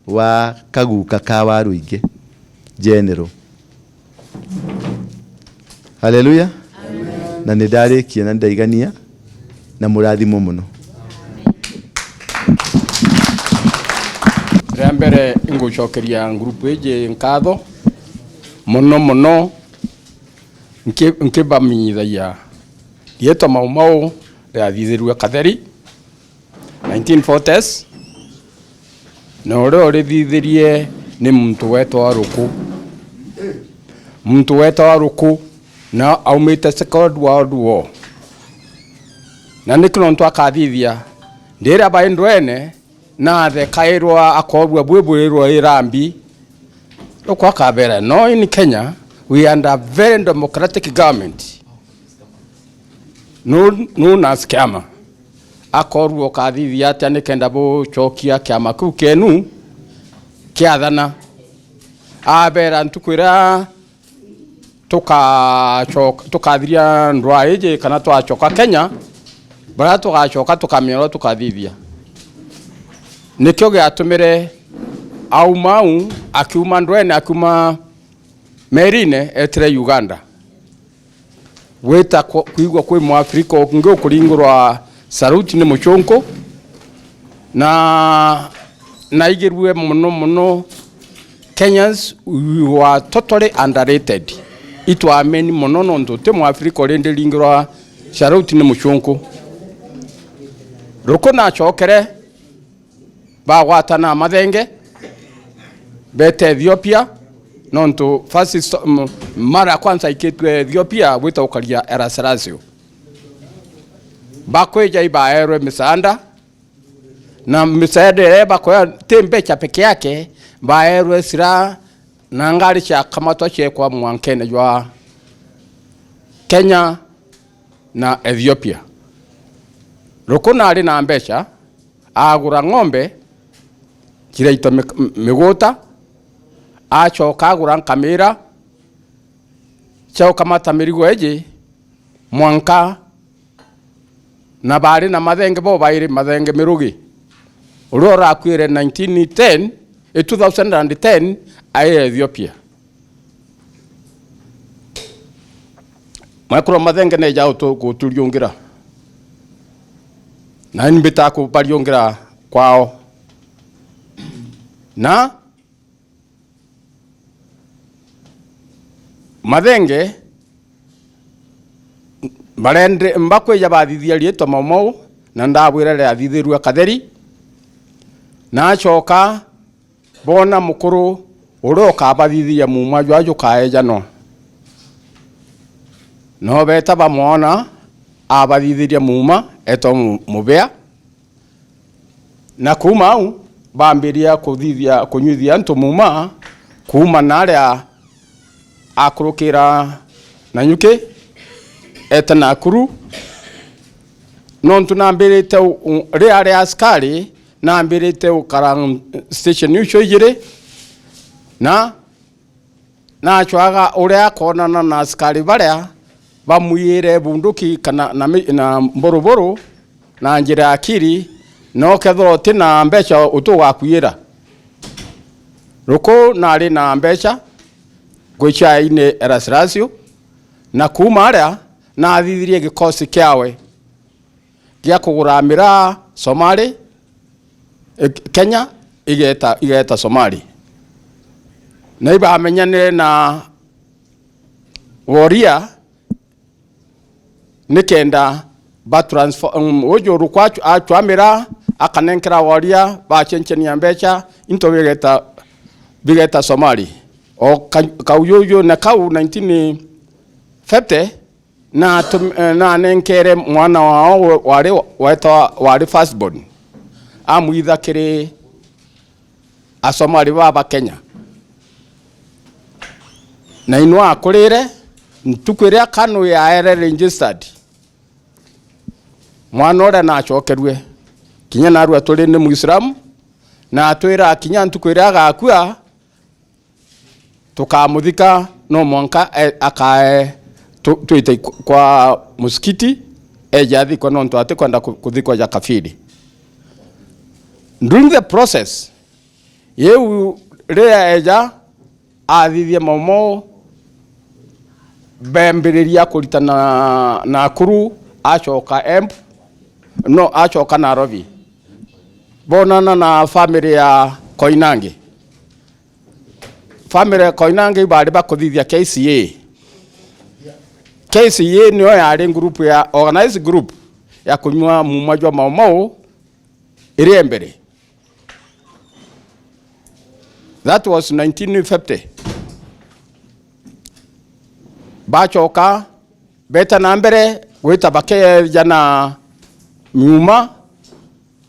G: wa kaguka ka Waruingĩ General. Haleluya. Na nĩ ndarĩkia na nĩ ndaigania na mũrathimwo mũno.
D: Rĩa mbere ngũcokeria ngurubu ĩjĩ nkatho mũno mũno nkĩbamenyithagia rĩetwa Mau Mau rĩathithĩrue Katheri 1940s na ũrĩa ũrĩthithirie nĩ muntu wetwa Rũkũ, muntu wetwa Rũkũ na aumĩte Second World War, na nĩkĩo nontu akathithia ndĩra baĩ ndwene na athekaĩrwa akorwa bwĩbwĩrwa ĩrambi Rũkũ akabera no in Kenya we are under very democratic government no no nas kiama akorwo kathithia atia nikenda bucokia kiama kiu kenu kiathana abera ntukwira tukathiria ndwa iji kana twacoka Kenya baria tugacoka tukamenya uria tukathithia nikio giatumire aumau akiuma ndwene akiuma merine etire Uganda gwita kuigua kwi Mwafrika ungi ukuringurwa saluti ni mucunku na naigirwe muno muno Kenyans we were totally underrated itwameni muno nondu ti Mwafrika uri ndiringirwa saluti ni mucunku Ruku nacokere bagwatana mathenge bete Ethiopia nontu first mara ya kwanza ikitwe Ethiopia gwita ukaria Erasirasio bakwija ibaerwe misaada na misaada ĩrĩa bakoya ti mbeca peke yake baerwe silaha na ngari cia kamatwa ciekwa mwankene jwa Kenya na Ethiopia. Ruku nari na mbeca agura ng'ombe ciraitwa miguta acoka agura nkamira ciaukamata mirigo iji mwanka na bari na mathenge bo bairi mathenge mirugi uria urakuire 1910 2010 ai Ethiopia mwekuro mathenge ne jao tu guturiungira na nimbita kubariungira kwao na mathenge barende mbakweja bathithia rietwa Mau Mau na ndabwira rĩathithĩrue Katheri na acoka bona mukuru uria ukabathithia muma jwa jukaejanwa no beta bamwona abathithiria muma etwa mubea na kuma au bambiria kuthithia kunyuithia antu muma kuma naria akurukira na nyuki
I: eta Nakuru nontu nambirite ri ari askari nambirite ukara station icio igiri na nachwaga uria akonana na askari baria bamwire bunduki kana na mboroboro na njira akiri no kethwo ti na mbeca utugakuira ruku nari na mbeca gwicaine erasirasio na kuma aria nathithirie gikosi kiawe gia kugura miraa Somali Kenya igeta Somali na ibamenyanire na woria nikenda ba transfer ojo rukwa achwamira akanenkera woria ba chenchenia mbeca into bigeta Somali o kauyoyo na kau 1950 na nenkere mwana wao wale waitwa wale firstborn amwitha kiri asomali baba Kenya na inwa akurire ntukwire kanu ya ere registered mwana ora na acokerwe kinya narua turi ni Muislamu na atwira kinya ntukwire agakua tukamuthika no mwanka akae tuite kwa musikiti ejathi kwa nonto ate kwenda kuthikwa ja kafiri. During the process yeu ria eja athithie momo bembiriria kurita na Nakuru acoka Embu no acoka Nairobi bonana na family ya Koinange. Family ya Koinange bari bakuthithia KCA. KCA niyo yari group ya organized group ya kunywa mumajwa Mau Mau iri mbere. That was 1950. Bachoka beta na mbere gwita bake jana nyuma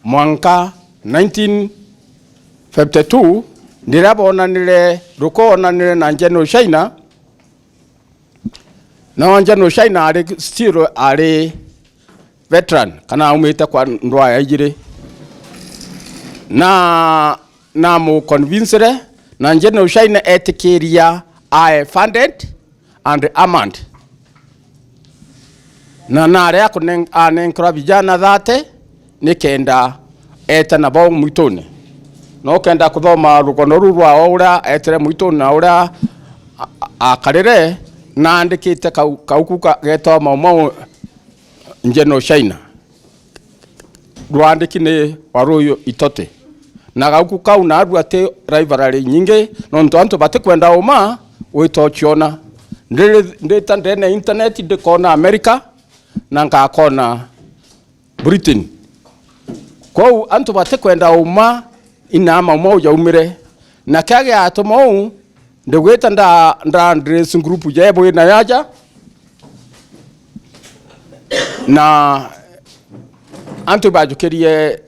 I: mwanka 1952 ndirabonanire rukonanire na General China. Na General China ari still ari veteran kana umite kwa ndwa ya ijire na mu convince na General China etikiria I funded and armed na nare anenkra vijana thate nikenda eta na bao mwitone no kenda kuthoma rugono ru rwa ura etere mwitone na ura akarire na andikite kauku getwa Mau Mau General China rwandiki ni waruyo itote na gauku kau na arua te rivalry nyingi no ntu bate kwenda uma witochiona ndita ndene internet ndikona America na ngakona Britain kou antu bate kwenda uma ina Mau Mau yaumire na kage atomou ndegweta nda dress group jebo na yaja na antu bajukirie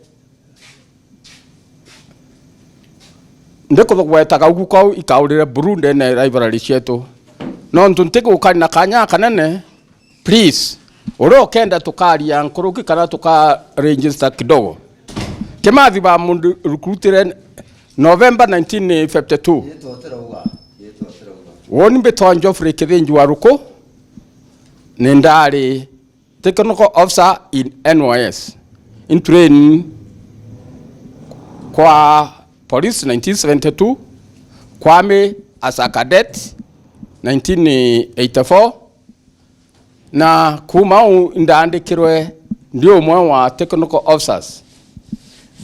I: ndekugweta gauku kau ikaurire Burundi na rivalry cietu no ntu ntigukari na kanya kanene please uro kenda tukaria nkuruki kana tuka register kidogo Kimathi ba mundu recruited November 1952 woni mbetwa Geoffrey Kithinji wa Ruku ni ndari technical officer in NYS in training kwa police 1972 Kwame as a cadet 1984 na kuma ndandikirwe ndio umwe wa technical officers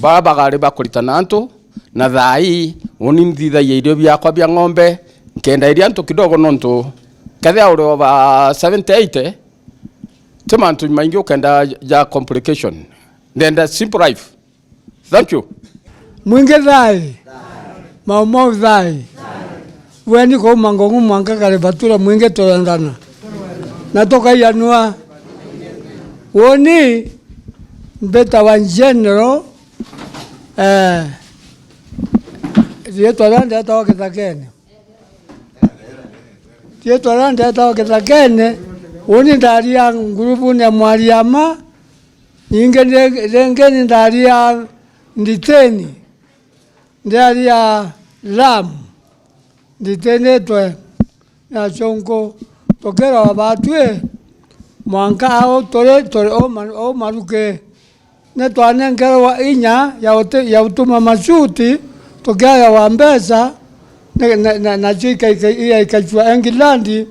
I: baba gari bakuritana antu na thai woni nthithagia irio biakwa bia ng'ombe nkenda iria antu kidogo nontu kethia uri over 78 ti mantu maingi ukenda ja complication ndenda simple life. Thank you.
J: Mwinge thai Mau Mau thai weni ko mangongu mwanka kare batura mwinge torandana na toka yanua woni mbeta wa general tietwa randa tawa kithakene tietwa randa tawa kithakene Uni ndaria ngurubu ya Mwariama, nyinge renge ndaria Nditeni, ndaria Lamu, Nditeni twe na chonko tokera wabatwe mwanka ao tore tore o maruke ne twanengerwa inya ya utuma mashuti tokera wa mbesa na chika ikachua England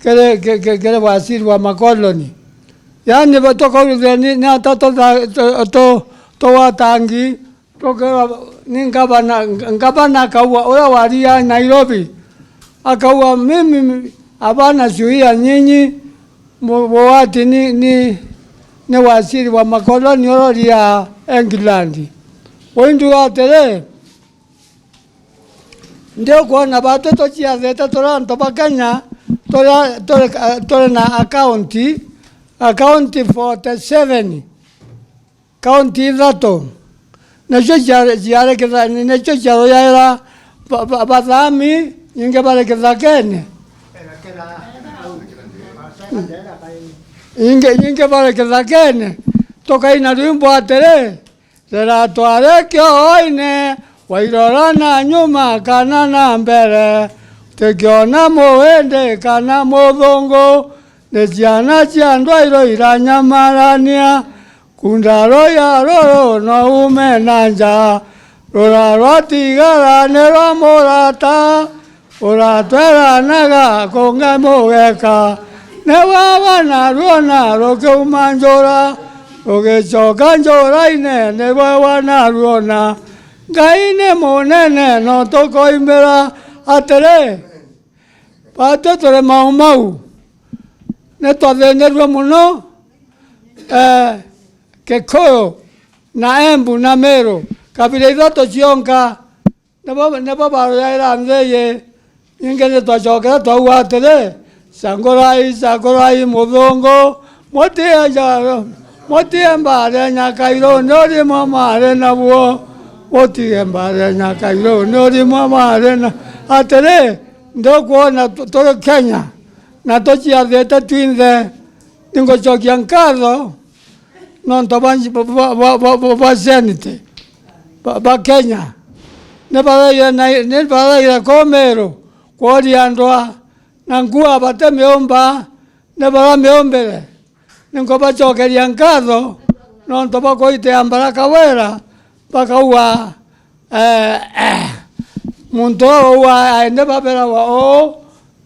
J: kere kere wasiri wa makoloni yani batoka ni na tato to to watangi tokera ni ngabana kaua ora waria Nairobi akaua mimi abana zuia nyinyi mwati ni wasiri wa makoloni ya England wendu atere ndio kuona batoto chiathete toranto ba Kenya tore na akaunti 47 kaunti ithatũ nacio nacio ciaroyaĩra bathami nyingĩ barĩ kĩthakene nyingĩ barĩ kĩthakene tũkaina rwĩmbo atĩrĩ rĩratware kĩoine wairora na nyuma kana na mbere tũkĩona mũhĩndĩ kana mũthũngũ nĩ ciana cia ndwairo iranyamarania kundaro ya rũrũ no ume na nja rũra rwatigara nĩ rwa mũrata ũratweranaga kũnge mũgeka nĩ wawa na ruona rũkĩuma njũra rũgĩcoka njũra-inĩ nĩ wawa na ruona Ngai nĩ mũnene no tũkoimĩra atĩrĩ batũ tũrĩ Mau Mau nĩ twathĩnĩrue mũno Kikuyu na Embu na Meru kabira ithatũ cionka nĩbo barũyaĩra nthĩ nyingĩ nĩ twacokera twauga atĩrĩ cangũrai cangũrai mũthũngũ mũtie mbare Nyakairũ nĩ ũrimũ marĩ naguo mũtige mbare Nyakairũ nĩ ũrimũ marĩ na atĩrĩ ndũkuona tũrĩ Kenya na tũciathĩte twinthe nĩngũcokia nkatho nonto ba Senate ba Kenya nĩ baraire kũu Meru kworia andũ na ngua bate mĩũmba nĩ baramĩũmbĩre nĩngũbacokeria nkatho nonto bakũitea Mbaraka wĩra bakauga muntu ũũ aende baberawa ũũ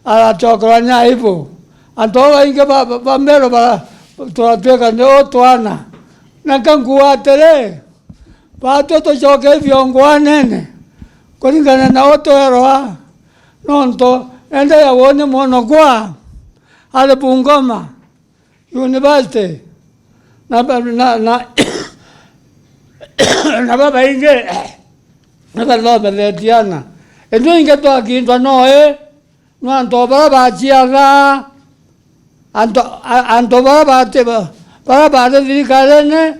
J: aracokerwa nĩ aibũ andu ao baingi ba Meru tũratuĩka nĩ ũtwana na nkankua atĩrĩ batũ tũcoke biongo anene kũringana na ũtwerwa nonto ende ya wone mwono kwa ale Bungoma University na na baba inge na bathomethetiana ĩndũ inge twakindwa noĩ no andu bara baciatha andu bara bara barĩ thirikari-inĩ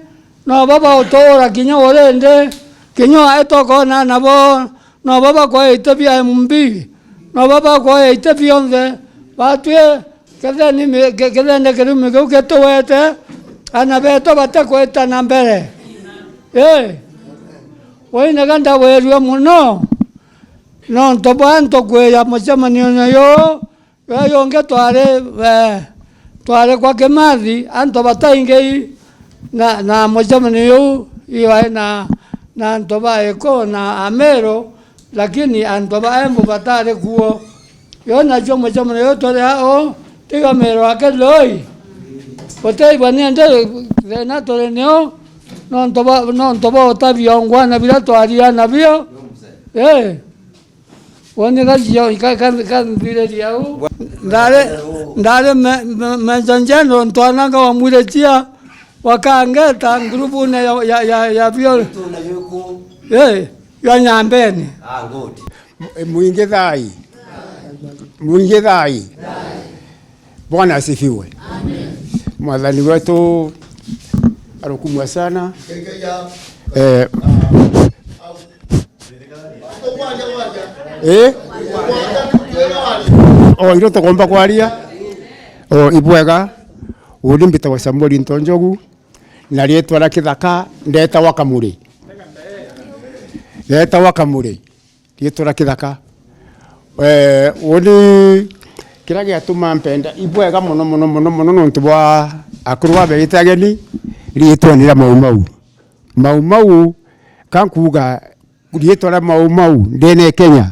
J: no bo baũtũra kinya ũrĩndĩ kinya ĩtũkona nabo no bo bakwaĩte bia MB no bo bakwaĩte bionthe batue kethene kĩrumi kĩu gĩtũwete ana betũ batekwĩta na mbere wainaga ndawĩrue mũno no ntobwa ntokwĩya mũcemanio nayo yonge tware kwa Kimathi anto bataingei na mũcemanio yũ iwae na anto ba Eko na Amero lakini anto ba Embu batare kuo yo nacio mũcemanio yũ tũrĩ ao tiga Mero ake loi gũteibwa nĩ thĩna tũrĩ nĩo no ntoba ũtabiongwa na bira twaria nabio woni kathirĩria u ndarĩ mejanjeno ntwananga wa mwirechia wakangeta ngurubune ya bio ya Nyambene.
K: Mwinge thai mwinge thai. Bwana asifiwe. Mwathani wetu arokumwa sana. O iro tũkomba kwaria. O ibwega uri mbitagwa Samuel Ntonjogu na rietwa ra kithaka ndetagwa Kamuri. Ndetagwa Kamuri rietwa ra kithaka. Uri kira giatuma mpenda ibwega muno muno muno muno nontu bwa akuru babegite ageni rietwa ni ra Mau Mau. Mau Mau kankuga rietwa ra Mau Mau ndene Kenya.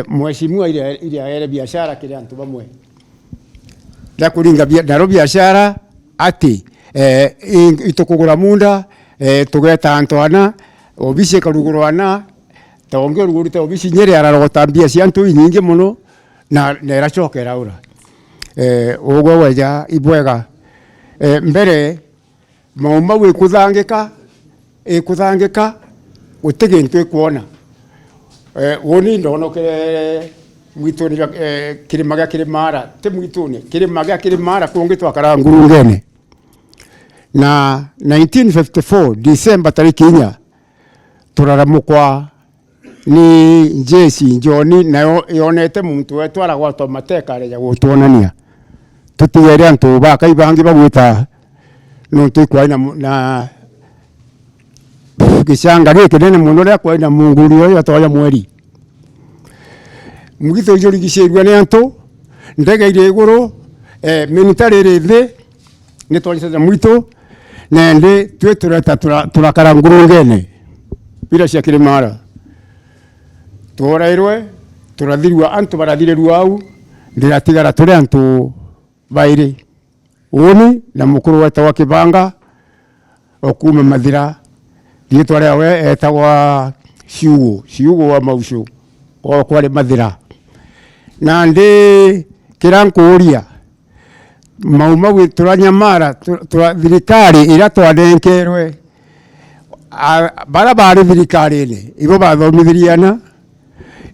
K: Mheshimiwa ile ere biashara kile antu bamwe la kuringa naro biashara ati itukugura munda tugeta antu ana obisi karuguru ana tonge ruguru te obisi nyere ararogota mbia cia antu inyingi muno na neracokera ura uguo weja ibwega mbere Mau Mau ikuthangika guti gintu ikuona. Woni ndonokere mwituni kirima gĩa Kirimara ti mwituni kirima gĩa Kirimara kungi twakara ngurungene na 1954 December tariki 4 turaramukwa ni jeshi njoni nayo yonete muntu wetwara gwatwa mateka areja gutuonania tutigere antu bakaibangi bagwita nontu ikwai na gicanga giki nene muno ria kwai na munguri uyu atoya mweri mugitho ijurigicirwe ni antu ndege iri iguru military iri thi ni twaricete mwitu nendi twi tureta turakara ngurungene bira cia Kirimara tworairwe turathirua antu barathirerua au ndiratigara turi antu bairi uni na mukuru wetagwa Kibanga okuma Mathira rietwa riawe etagwa Ciugo Ciugo wa Maucu o kwari Mathira na ndi kira nkuria Mau Mau turanyamara thirikari ira twanenkerwe bara bari thirikari-ini ibo bathomithiriana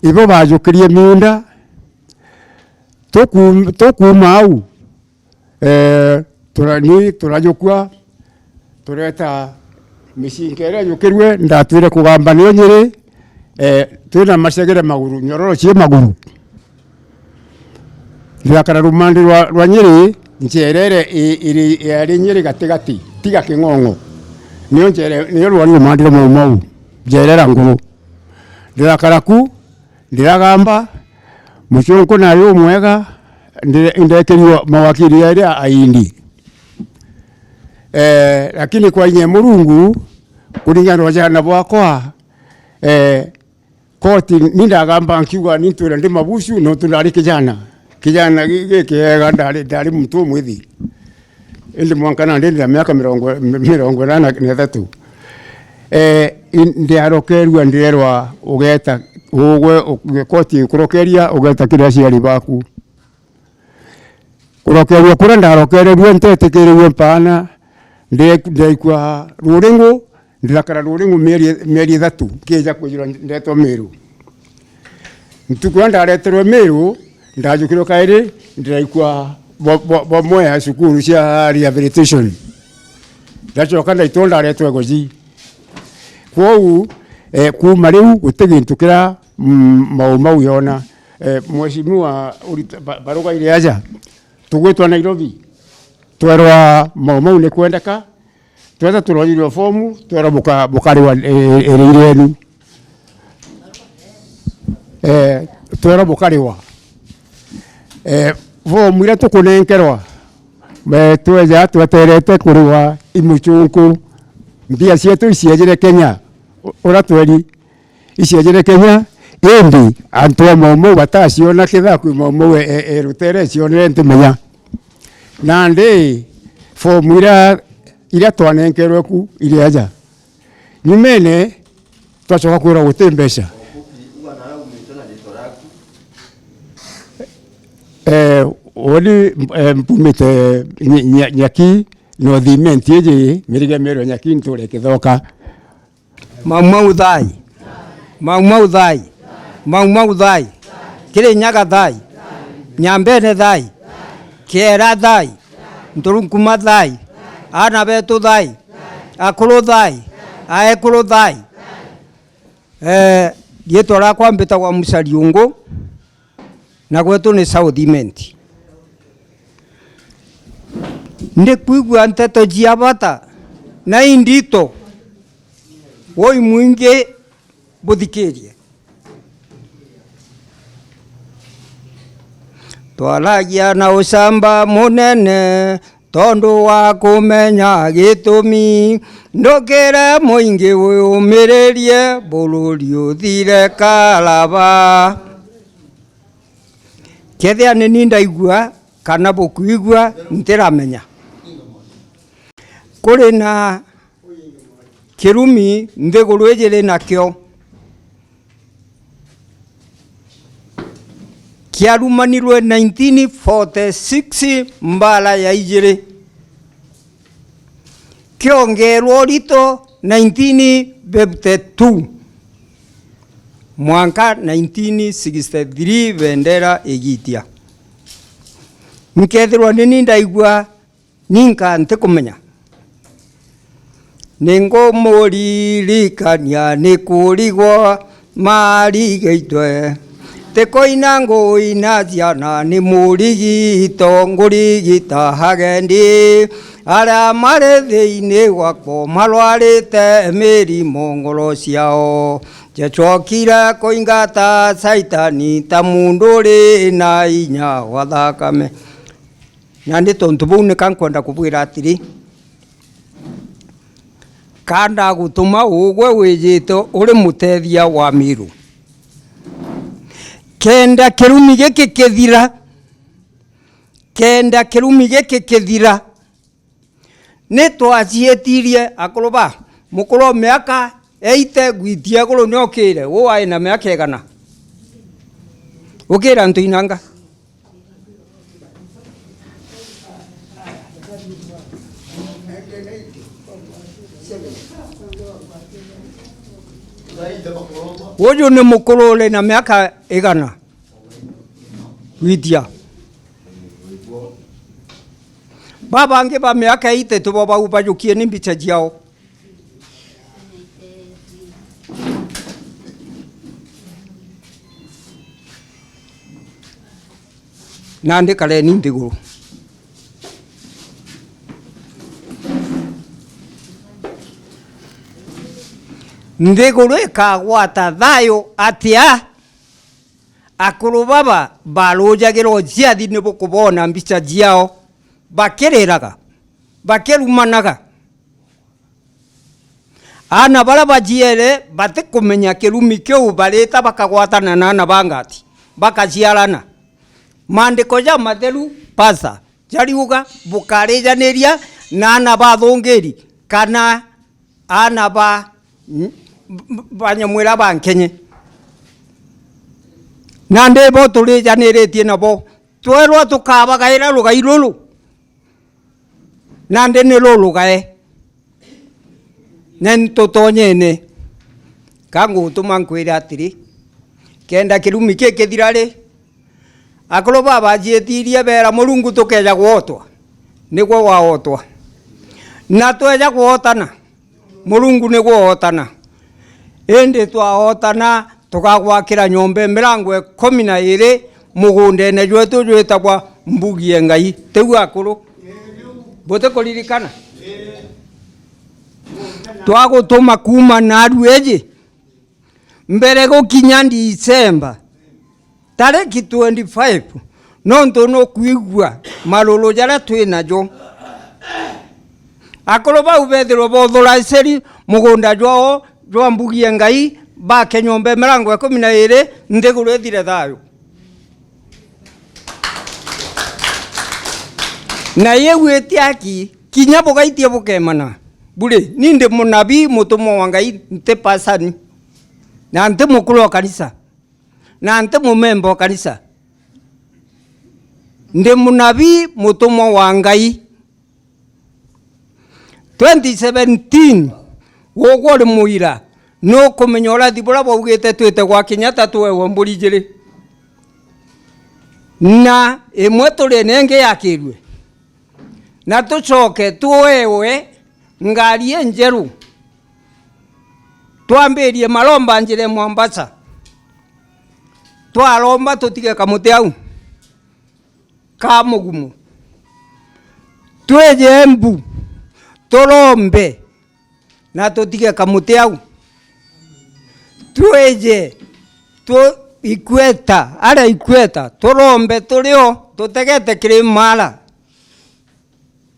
K: ibo bajukirie miunda tukuma au turani turajukua tureta micinga ĩrĩa yũkĩrue ndatwire kũgamba nĩyo Nyĩrĩ twĩna macegere maguru nyororo ciĩ maguru ndĩrakara rũmande rwa Nyĩrĩ njerere ĩrĩ Nyĩrĩ gatĩgatĩ tiga kĩng'ong'o nĩyo njere nĩyo rwari rũmande rwa Mau Mau njerera ngũrũ ndĩrakara ku ndĩragamba mũcũngũ nayo mwega ndekĩrio mawakiri arĩa aindi. Lakini kwa nye Murungu kulingana na jana bwakwa koti nindagamba nkiuga nitwira ndi mabucu no tunari kijana kijana gikiega ndari muntu mwithi indi mwankana ndi na miaka 83 ndiarokerua ndirerwa ugeta ugwe koti kurokeria ugeta kiria ciari baku kurokerua kuria ndarokererue ntetikiriwe mpana ndaikua ruringu ndirakara ruringu mieri 3 kija kwijura ndetwo Meru ntukura ndareterwe Meru ndajukirwo kairi ndiraikua bomwe cukuru cia rehabilitation ndacoka ndaitwo ndaretwe Goji kwoguo kuma riu guti gintu kira Mau Mau yona mheshimiwa baruga ire aja tugwitwa Nairobi twerwa Mau Mau ni kwendeka twetha turorirwo fomu twerwa mukariwa ĩrĩ irenu twerwa mukariwa fomu iria tukunenkerwa tweja tweterete kuriwa imuchunku mbia cietu iciejere Kenya ura tweri iciejere Kenya indi antu a Mau Mau bataciona kithaku Mau Mau erutere cionere ntimenya na ndi fomu iria twanenkerwe ku iria aja nyumene twacoka kwirwo guti mbeca woni mpumite nyaki no thimenti iji mirige mero nyaki nture kithoka.
L: Mau Mau thai Mau Mau thai Mau Mau thai Kirinyaga thai Nyambene thai Kiera thai Nturunkuma thai ana betu thai akuru thai aekuru thai rietwa rakwa mbitagwa Mucariungu na gwetu ni South Imenti. Ndikuigua nteto cia bata na indito woi mwingi buthikirie. Twaragia na ucamba munene tondu wa kumenya gitumi ndukire muingi wiumiririe bururi uthire karaba. Kethia ni ni ndaigua kana bukuigua ntiramenya. Kuri na kirumi nthiguru ijiri nakio kiarumanirwe 1946 mbara ya ijiri kiongerwo rito 1952 mwanka 1963 bendera igitia. Nkethirwa nini ndaigua ninka ntikumenya ningumuririkania nikurigwo marigeitwe tikoina nguina ciana ni murigito ngurigita hagendi aria mari thiini gwakwa marwarite mirimu ngoro ciao njecokire kuingata caitani ta mundu uri na inya wa thakame. Na ni tondu buu nikankwenda kubwira atiri kanda gutuma ugwe wijite uri mutethia wa Miru kenda kirumi giki kithira kenda kirumi giki kithira ni twacietirie akuru ba mukuru miaka 8 gwitia guru ni okire wo ai na miaka igana ukira ntuinanga uyu ni mukuru uri na miaka igana witia baba angi ba miaka 8 tubo bau bajukie ni mbicha ciao. Na ndikare ni ndiguru nthiguru ikagwata thayo atia akuru baba barujagirwo ciathi ni bukubona mbica ciao bakiriraga bakirumanaga ana bara bajiere batikumenya kirumi kiu barita bakagwatana na ana bangati bakaciarana. Maandiko ja matheru pasa jariuga bukarijaniria na ana bathungiri kana ana ba banyamwira bankenye na ndebo turijaniretie nabo twerwo tukabagaira rugai ruru na ndi ni rurugae ne tutonyene kangutuma nkwira atiri kenda kirumi kikithira ri akorwo baba njietirie bera Murungu tukeja gwotwa niguo waotwa na tweja gwotana Murungu niguo otana indi twaotana tukagwakira nyomba mirango 12 mugundene jwetu jwetagwa mbugie Ngai tiu akuru bote kuririkana twagutuma kuma naru eji mbere gukinya December tariki 25 nontu no kuigua maruru jaria twinajo akorwo bau bethirwo bothuraiceri mugunda jwao jwa mbugie Ngai bake nyomba mirango 12 nthiguru ethire thayo na yewitie aki kinya bugaitie bukemana bure ninde munabii mutumwa wa Ngai nte pasani na nte mukuru wa kanisa na nte mumemba wa kanisa ndi munabii mutumwa wa Ngai. 2017 wogwo ri muira no kumenya urathi buria bwaugite twite gwa Kenyatta twewe mburi njiri na imwe turi nenge yakirwe na tucoke tuwewe ngari njeru twambirie maromba njire Mombasa twaromba tutige kamuti au ka mugumu Twije Embu turombe na tutige kamuti au. Twije tu Ikweta, aria Ikweta turombe turio tutegete kirimara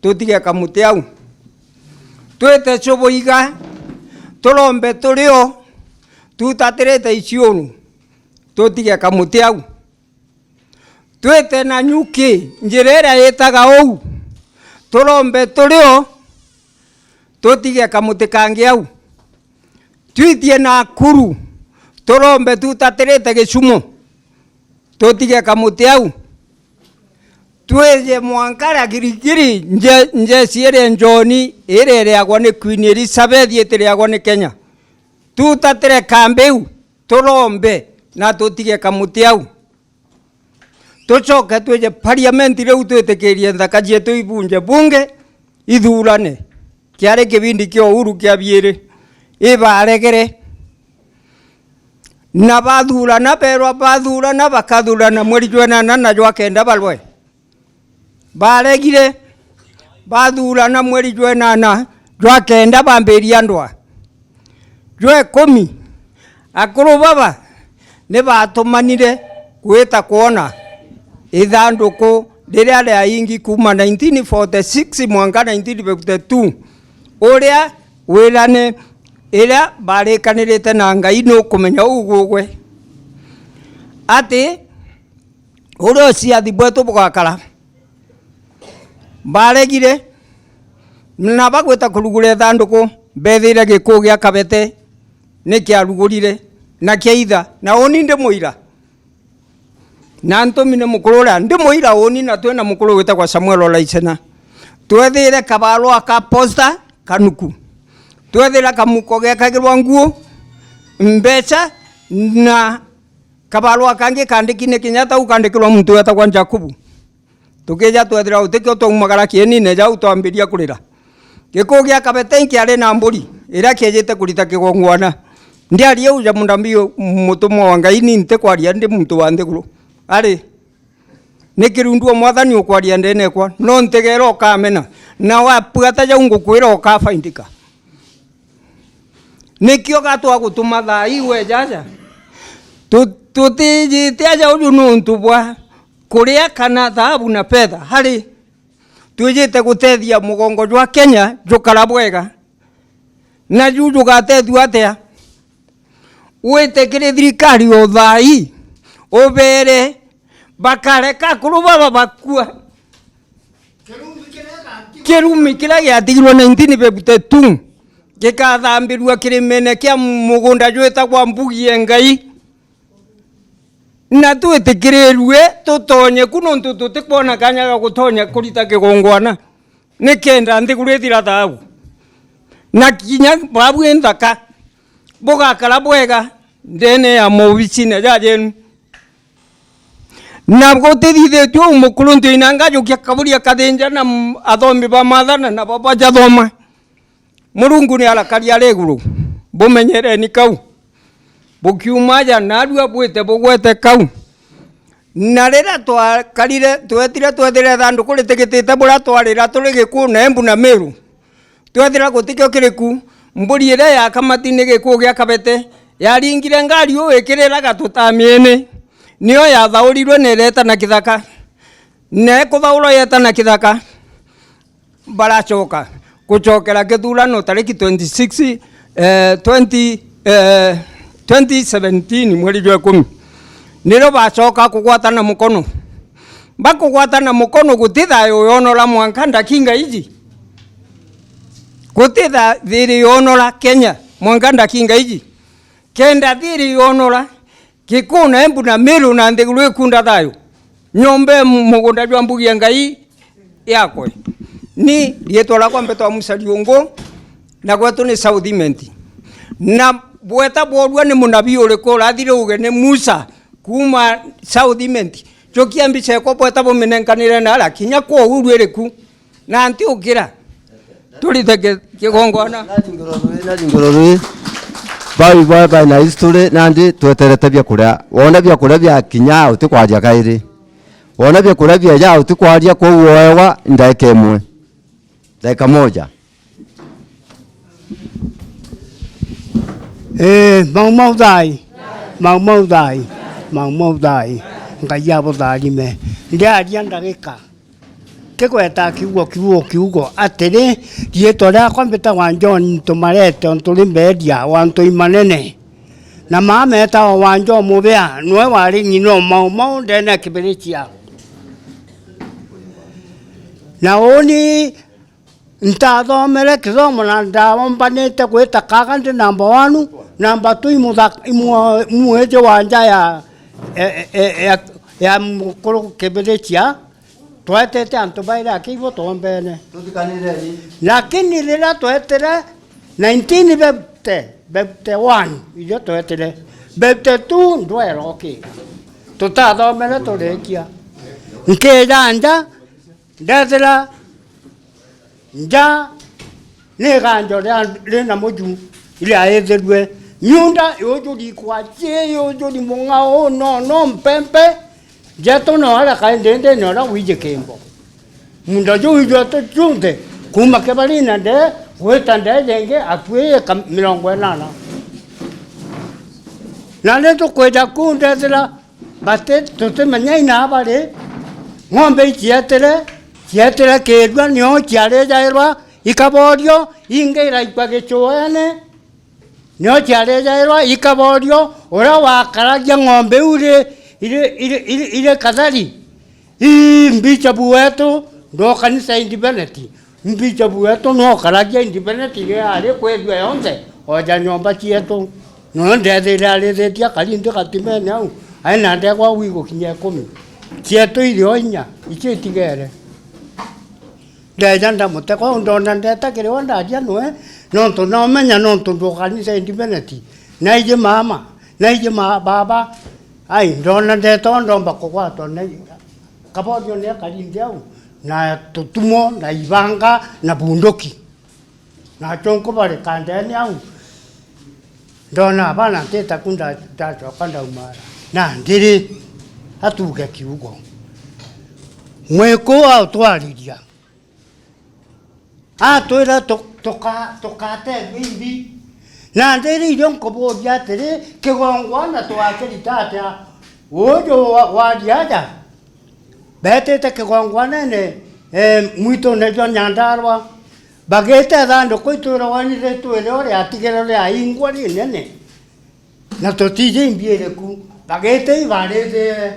L: tutige kamuti au. Twite Cubuiga turombe turio tutatirite iciuru tutige kamuti au. Twite na nyuki njira iria itaga ou turombe turio tutige kamuti kangi au. Twitie Nakuru turombe tutatirite gicumo tutige kamuti au. Twije Mwankara Girigiri njeci iria njoni iria iriagwo ni Queen Elizabeth itiriagwo ni Kenya. Tutatire kambiu turombe na tutige kamuti au. Tucoke twije parliament riu twitikirie nthaka cietu ibunje bunge ithurane. Kiari kibindi kia Uhuru kia biiri ibaregere na bathurana berwa bathurana bakathurana mweri jwenana na jwa kenda balwe baregire bathurana mweri jwenana jwa kenda bambiria ndwa jwa 10 akuru baba ni batumanire gwita kuona ithanduku riria ria ingi kuma 1946 mwanka 1952 uria wirane ira barikanirite na Ngai no kumenya ugugwe ati uria ciathi bwetu bugakara baregire na bagwita kurugura ithanduku mbethire giku gia kabete ni kiarugurire na kiaitha na oni ndi muira na ntumine mukuru uria ndi muira oni na twina mukuru witagwa Samuel Olaicena twethire kabarua ka posta kanuku twethira kamuko gekagirwa nguo mbeca na kabarua kangi kandikine Kenyatta ukandikirwa muntu wetagwa Jakubu tukija twethira utikio twaumagara kienine jau twambiria kurira giku gia kabete kiari na mburi iria kiejete kurita kigongwana ndiaria uja mundambio mutumwa wa Ngai ni nte kwaria ndi muntu wa nthiguru ari nikirundua mwathani ukwaria ndenekwa no ntegera ukamena na wapuata jau ngukwira ukafaindika nikio gatwa gutuma thaa iwe jaja tutijite aja uyu nuntu bwa kuria kana thahabu na fedha hari twijite gutethia mugongo jwa Kenya jukara bwega na ju jugatethua atia witikire thirikari o thai ubere bakareka kuru baba bakua kirumi kiria giatigirwo 1952 gikathambirua kirimene kia mugunda jwitagwa Mbugie Ngai na twitikirirue tutonye ku nontu tutikwona kanya ga gutonya kurita kigongwana ni kenda nthiguru ithira thabu na kinya babu nthaka bugakara bwega ndene ya movicine jajenu na gutithithitio mukuru ntuina ngajukia kaburia kathinja na athomi ba mathana na baba jathoma Murungu ni arakaria riguru bumenyereni kau bukiuma ja narua bwite bugwete kau na rira twakarire twetire twethire thanduku ritigitite buria twarira turi Gikuyu na Embu na Meru twethira gutikio kiriku mburi iria ya kamati-ini Gikuyu gia kabete yaringire ngari uu ikiriraga tutamiini nio yathaurirwe na iretana kithaka na ikuthaurwo yetana kithaka baracoka gucokera githurano tariki 26 2017 mweri jwa 10 niro bacoka kugwatana mukono bakugwatana mukono guti thayo yonora mwanka ndakinga iji guti thiri yonora Kenya mwanka ndakinga iji kenda thiri yonora Gikuyu na Embu na Meru na nthiguru ikunda thayo nyombe mugunda jwa Mbugie Ngai yakwe ni rietwa rakwa mbetwa Musa Riungu na gwetu ni Southiment na bweta borua ni munabii uriku urathire uge ni Musa kuma Southiment njokia mbica ekwa bweta buminenkanire na ara kinya kwa Uhuru iriku na ntiukira turite kigongona
B: ngororui bai bai bai na history nandi tweterete bia kuria wona bia kuria bia kinya utikwaria kairi wona bia kuria bia ya utikwaria koguo wewa ndaika imwe. Dakika moja.
M: Mau mau thai, mau mau thai, mau mau thai, Ngai abũtharime. Ndĩraria ndagĩka kĩgweta kiugo kiugo kiugo atĩrĩ rĩtwa rĩakwa mbĩtagwa John Tũmarete ntũrĩ mbendia wa Ntũimanene na mama etagwo Wanjo Mũbĩa nĩwe warĩ nyina wa Mau Mau ndene kĩbĩrĩcia na ũni ntathomere kĩthomo na ndawombanĩte gwĩta kaga ndĩ namba 1 namba 2 imwĩjĩ wa nja ya ya mukuru kĩbĩrĩcia twetete antu baire akĩivo twombene lakini rĩrĩa twetere 1951 irio twetere 52 ndwerokĩra tũtathomere tũrĩkia nkĩra nja ndethera nja nĩ ganjo rĩna mũju iria ĩthĩrue nyunda yũjũri kwacie yũjũri mũng'ao no no mpempe njeto no ara kaĩ ndĩndĩ nora wije kĩmbo munda jũ irio tũcunthe kuma kĩbarina nde gwĩta nde rĩngĩ akuĩye 80 na nĩ tũkwĩja kuu ndethĩra batĩ tũtĩmenyaina barĩ ng'ombe icietere cietere kĩrua nĩo ciarĩjaĩrwa ikaborio ingĩ iraikwa gĩcũene nĩo ciarĩjaĩrwa ikaborio ũrĩa wakaragia ng'ombe ĩu irĩ kathari ii mbichabu wetu ndo kanitha independent mbichabu wetu no karagia independent arĩ kwĩthua yonthe oja nyomba cietu no ndethĩire arĩthĩtie akarindĩ gatimene au aina ndegwa wigũkinya 10 cietu irio 4 icio itigere ndeja ndamũtego ndona ndetakĩrĩo ndaria nĩwe nontũ nomenya nontũ ndũ kanitha independent na ije mama na ije baba ai ndona ndeto ndomba kũgwatwo nĩ kaborio nĩ akarindĩ au na tũtumo na ibanga na bunduki na chonko bare kandeni au ndona bana teta kunda ndacoka ndaumara na ndiri atuge kiugo mwĩkũ aũtwarĩria atwĩra tũkate imbi na ndĩrĩ irio nkũbũria atĩrĩ kĩgongwana twakĩrita atĩa ũyũ waria nja betĩte kĩgongwana-inĩ mwitũ nĩrĩo Nyandarua bagĩte ithandũkũ itwĩra wonire twĩre ũrĩa atigĩre rĩa ingwa rĩnene na tũtije imbi ĩrĩku bagĩte ibarĩthĩe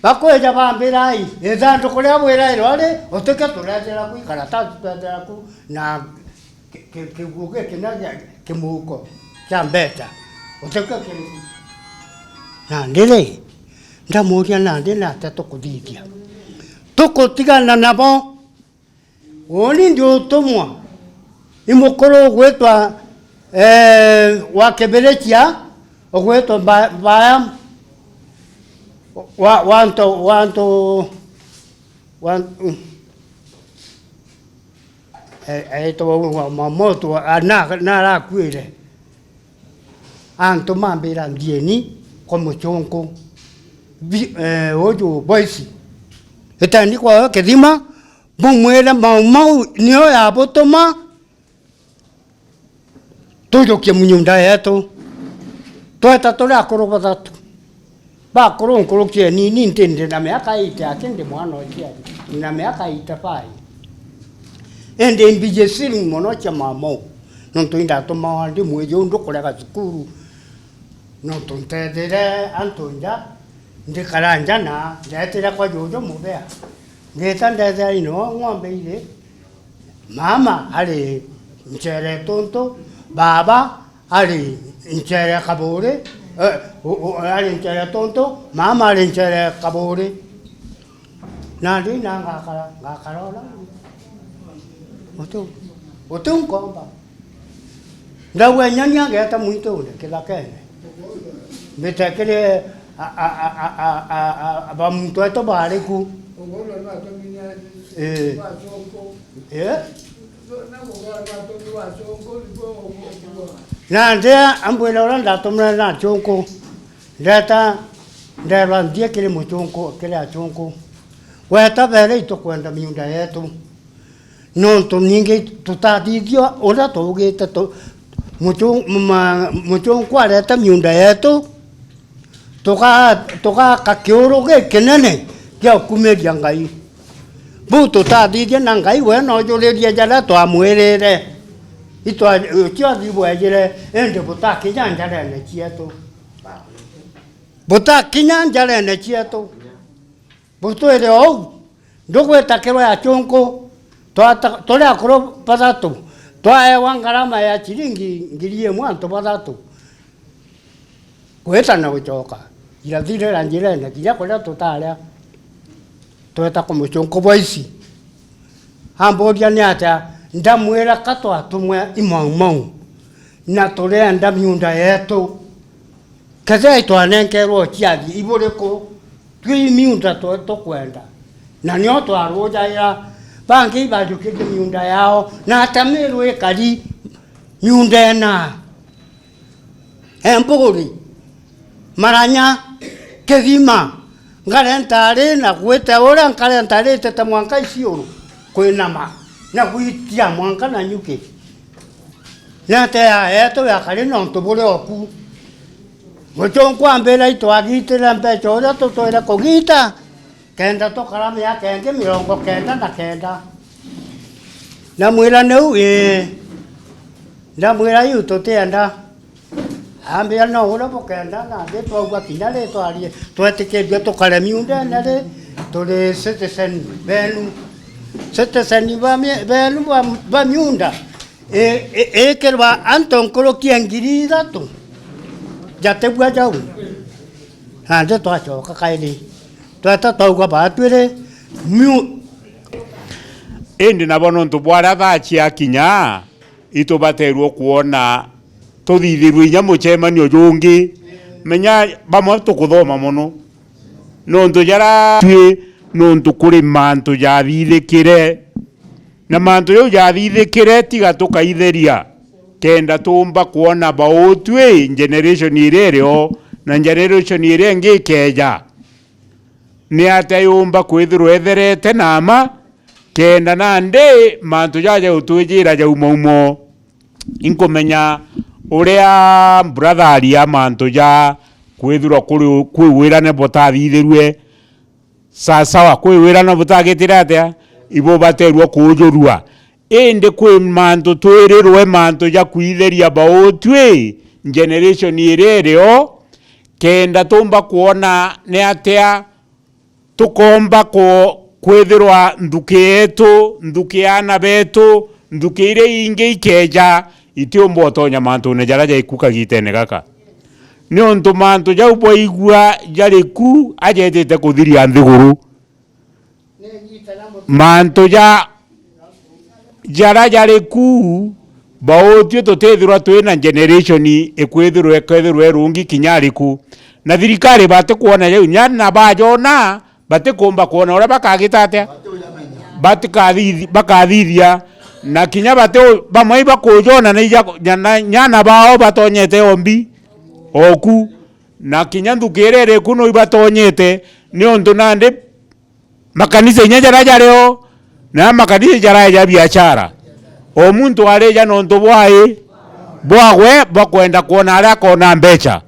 M: bakwĩja bambĩra ai ithandũkũ rĩa bwĩrairwo rĩ ũtuĩke tũrethera ku ikaratathi twethera ku na kĩguũ gĩkĩ na kĩmũhuko kĩa mbeca ũtuĩke kĩrĩku na ndĩrĩ ndamũria na ndĩ na atĩa tũkũthithia tũkũtigana nabo ũni ndiũtũmwa imũkũrũ ũgwĩtwa wa kĩbĩrĩcia ũgwĩtwa baya wanto wanto etwo mamoto narakuire antu mambĩra ndieni kwa mũchũngũ ũyũ boici ĩtani kwao kĩthima bũmwĩre Mau Mau nĩyo yabũtũma tũjũkie mũnyũnda yetu tweta tũrĩ akũrũ bathatũ bakũrũ nkũrũkie nini ntĩ na mĩaka 8 ake ndĩ mwana ũciari na mĩaka 85 ĩndĩ mbije siri mũno cia Mau Mau nontũ indatũmawa ndĩ mwĩjĩ ũndũ kũrega cukuru nontũ ntethire antũ nja ndikara nja na ndetire kwa jũjũ mũbea ngĩta ndethera ino ng'ombe irĩ mama arĩ nchere tũntũ baba arĩ nchere kabũrĩ arĩ nchere tũntũ mama arĩ nchere kabũrĩ na ndĩ na ngakara ngakarora ũtũ nkomba ndauga nyania ngeta mwitũ ũrĩa kĩthakene mbĩtekĩrĩ bamuntu eto barĩ ku na ndĩa ambwĩra ũrĩa ndatũmĩra na chũngũ ndeta nderwa nthiĩ kĩrĩ mũchũngũ kĩrĩa chũngũ weta bere itũkwenda miunda yetu Nontu ningi tutathithio uria tuugite muchungu areta miunda yetu tugaka kiuru gikinene gia kumeria Ngai bu tutathithie na Ngai we no njuririe jaria twamwirire itwa ciathi bwejire indi butakinya njarene cietu butakinya njarene cietu butwire ou ndugwita kirwa ya chungu turi akuru bathatu twaewa ngarama ya chiringi 1,000 antu bathatu gwitana gucoka irathirira njirene kinya kuria tutaria tweta kumuchungu bwa ici amburia ni atia ndamwira ka twatumwe imaumau na turenda miunda yetu kethia twanenkerwo ciathi iburiku twi miunda tukwenda na nio twarunjaira bangi ibajukite miunda yao na atamiru ikari miunda ena emburi maranya kithima ngarentari na gwite uria nkarentarite ta mwanka iciuru kwinama na gwitia mwanka na nyuki nate ya etu yakari nontu buri oku muchungu ambira itwagitira mbeca uria tutwire kugita kenda tukara miaka ingi 99 ndamwira niu ii ndamwira iu tutienda ambia no uria bukenda na twauga kinya ri twarie twetikirie tukare miunda ri turi citizen benu citizen benu ba miunda ikirwa antu nkurukia 3,000 jatebua jau nandi twacoka kairi tweta twauga batwire
D: indi nabo nontu bwaria thaa ciakinya itubaterwo kuona tuthithirwe inya mucemanio jungi menya bamwe tukuthoma muno nontu jara twi nontu kuri mantu jathithikire na mantu jau jathithikire tiga tukaitheria kenda tumba kuona bautwi generation iria irio na generation iria ingi ikeja ni atia yumba kwithirwo etherete nama kenda nandi mantu jaja utwijira jaumaumo inkumenya uria brother aria mantu ja kwithirwo kuri kwirane butathithirwe sasawa kwirana butagitire atia ibo baterwo kujurua indi kwi mantu twirirwe mantu ja kwitheria bautwi generation iria irio kenda tumba kuona ni atia tukomba kwithirwa nthuki yetu nthuki ana betu nthuki iria ingi ikeja itiumba utonya mantune jaria jaikukagitene gaka ni untu mantu jau bwaigua jariku ajetete kuthiria nthiguru mantu ja jara jariku bautio tutithirwa twina generation ikwithirwa ikwithirwa irungi kinya ariku na thirikari bate kuona jau nyana bajona bate kumba kuona uria bakagita atia bakathithia na kinya bate bamwe bakujona na nyana bao batonyete ombi oku na kinya nthukirere kuno ibatonyete ni untu nandi makanisa inya jara jareo na makanisa jara ja biashara o muntu areja nontu bwai bwagwe bakwenda kuona aria akona mbeca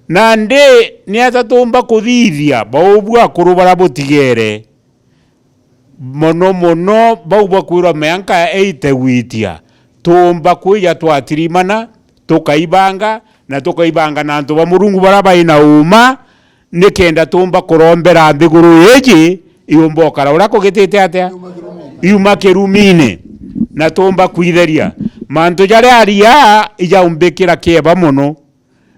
D: nandi ni atatumba kuthithia baubwa kurubara butigere mono mono baubwa kwirwa meanka eite gwitia tumba kwija twatirimana tukaibanga na tukaibanga na antu ba murungu bara baina uma nikenda tumba kurombera nthiguru iji iumbokara uria kugitite atia iuma kirumine na tumba kwitheria mantu jaria aria ijaumbikira kieba muno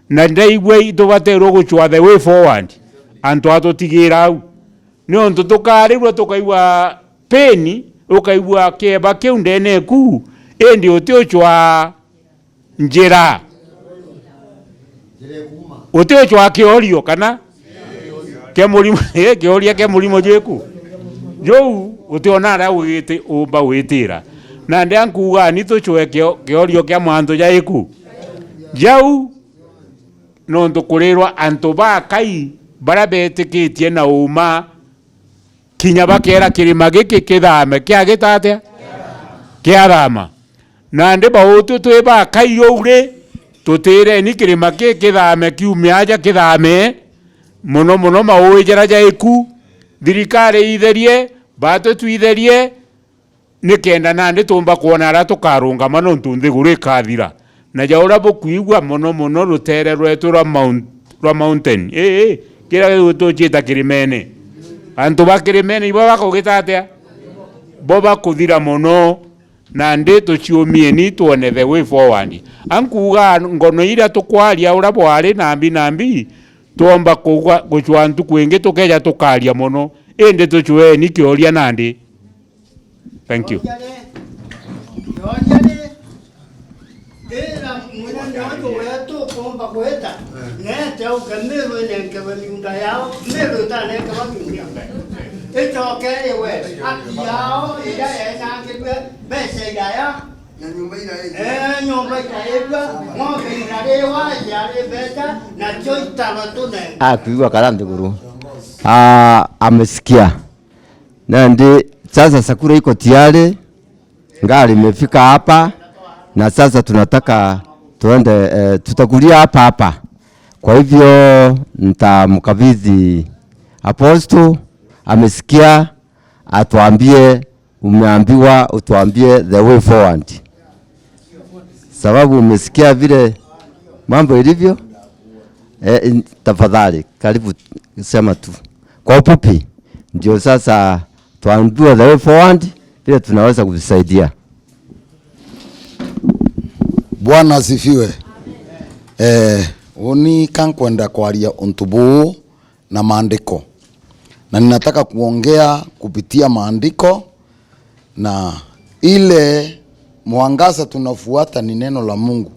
D: na ndaigua itubaterwo gucwa the way forward antu atutigira au ni untu tukarirwa tukaigua peni ukaigua kieba kiu ndene ku indi utiucwa njira utiucwa kiorio kana ke murimo kioria ke murimo jiku jou utiona aria wite umba witira na ndia nkuga ni tucwe kiorio kia mwantu jaiku jau nontu kurirwa antu bakai baria betikitie na uma kinya bakera kirima giki kithame kiagita atia
N: Kiarama na ndi bautu twi bakaiyo uri tutire ni kirima ki kithame kiumia aja kithame muno muno maui jara jaiku thirikari itherie batu twitherie ni kenda nandi tumba kuona aria tukarungama nontu nthiguru ikathira na jaura bukuigua muno muno rutere rwetu rwa mountain kira tuchita kirimene antu ba kirimene ibo bakugita atia bo bakuthira muno na ndi tuciumie ni tuone the way forward ankuga ngono iria tukwaria uria bwari nambi nambi tuomba gucua ntu kwingi tukeja tukaria muno indi tucue ni kioria nandi. Thank you.
B: Kuigua karande guru. Amesikia. Na ndi sasa sakura iko tayari, ngari imefika hapa na sasa tunataka tuende tutakulia hapa hapa. Kwa hivyo nitamkabidhi Apostle, amesikia, atuambie, umeambiwa utuambie the way forward. Sababu umesikia vile mambo ilivyo. Tafadhali karibu sema tu kwa ufupi, ndio sasa tuambiwe the way forward vile tunaweza kuvisaidia.
F: Bwana asifiwe. Oni kankwenda kwaria untubu na maandiko, na ninataka kuongea kupitia maandiko, na ile mwangaza tunafuata ni neno la Mungu,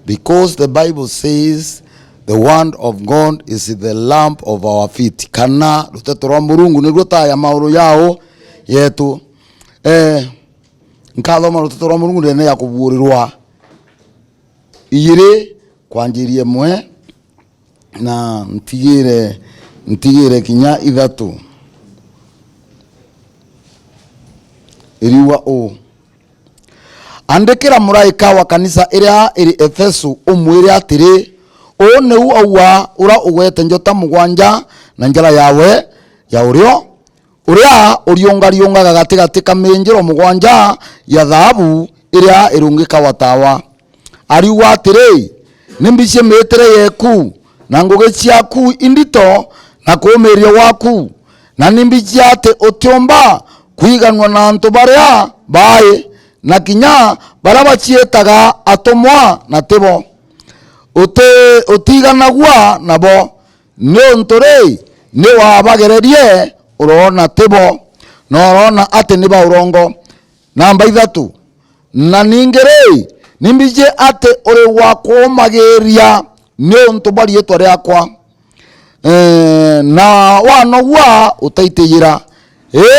F: because the Bible says the word of God is the lamp of our feet. Kana ruteto rwa Murungu nirwo taya mauru yao yetu. Nkathoma ruteto rwa Murungu ndene ya kubuurirwa igiri kwanjirie mwe na ntigire kinya ithatu iriwa o andikira muraika wa kanisa iria iri Efeso umwire atiri uu niu aua ura ugwete njota mugwanja na njara yawe ya urio uria uriungariungaga gatigati ka minjiro mugwanja ya thahabu iria irungika wa tawa ariuga atiri nimbicie miitire yeku na ngugi ciaku indito na kuumiria waku na nimbicie ati utiumba kwiganwa na antu baria bai na kinya baria bacietaga atumwa na tibo utiganagua nabo ni untu ri ni wabagererie urona tibo na urona ati ni ba urongo. Namba 3 na ningi ri nimbije ati uri wa kumagiria ni untu bwa rietwa riakwa na wanogua utaitiyira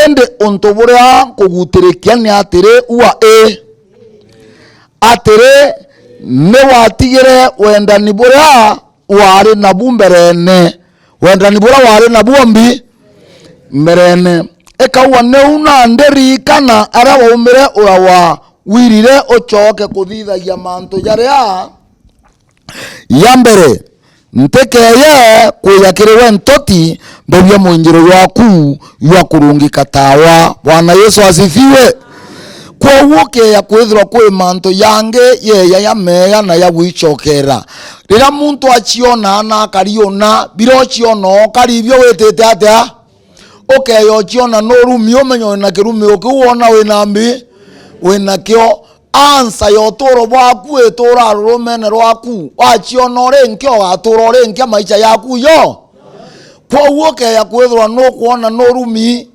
F: indi untu buria kugutirikia ni atiri ua atiri ni watigire wendani buria wari nabu mberene wendani buria wari nabu mbi mberene ekaua neuna ndirikana aria waumire ura wa wirire ucoke kuthithagia mantu jaria ya mbere ntekeye kwiyakiriwe ntoti mbebia mwinjiro waku ya kurungika tawa. Bwana Yesu asifiwe. Koguo keya kwithirwa kwi mantu yange yeya ya mega na ya gwicokera rira muntu aciona na akariona biro ciona ukaribio witite atia ukeya uciona nurumi umenyo na kirumi ukiwona wina mbi wina kio ansa ya uturo bwaku itura rurumene rwaku waciona uri nkio watura uri nkia maica yaku yo. Koguo keya kwithirwa nukuona nurumi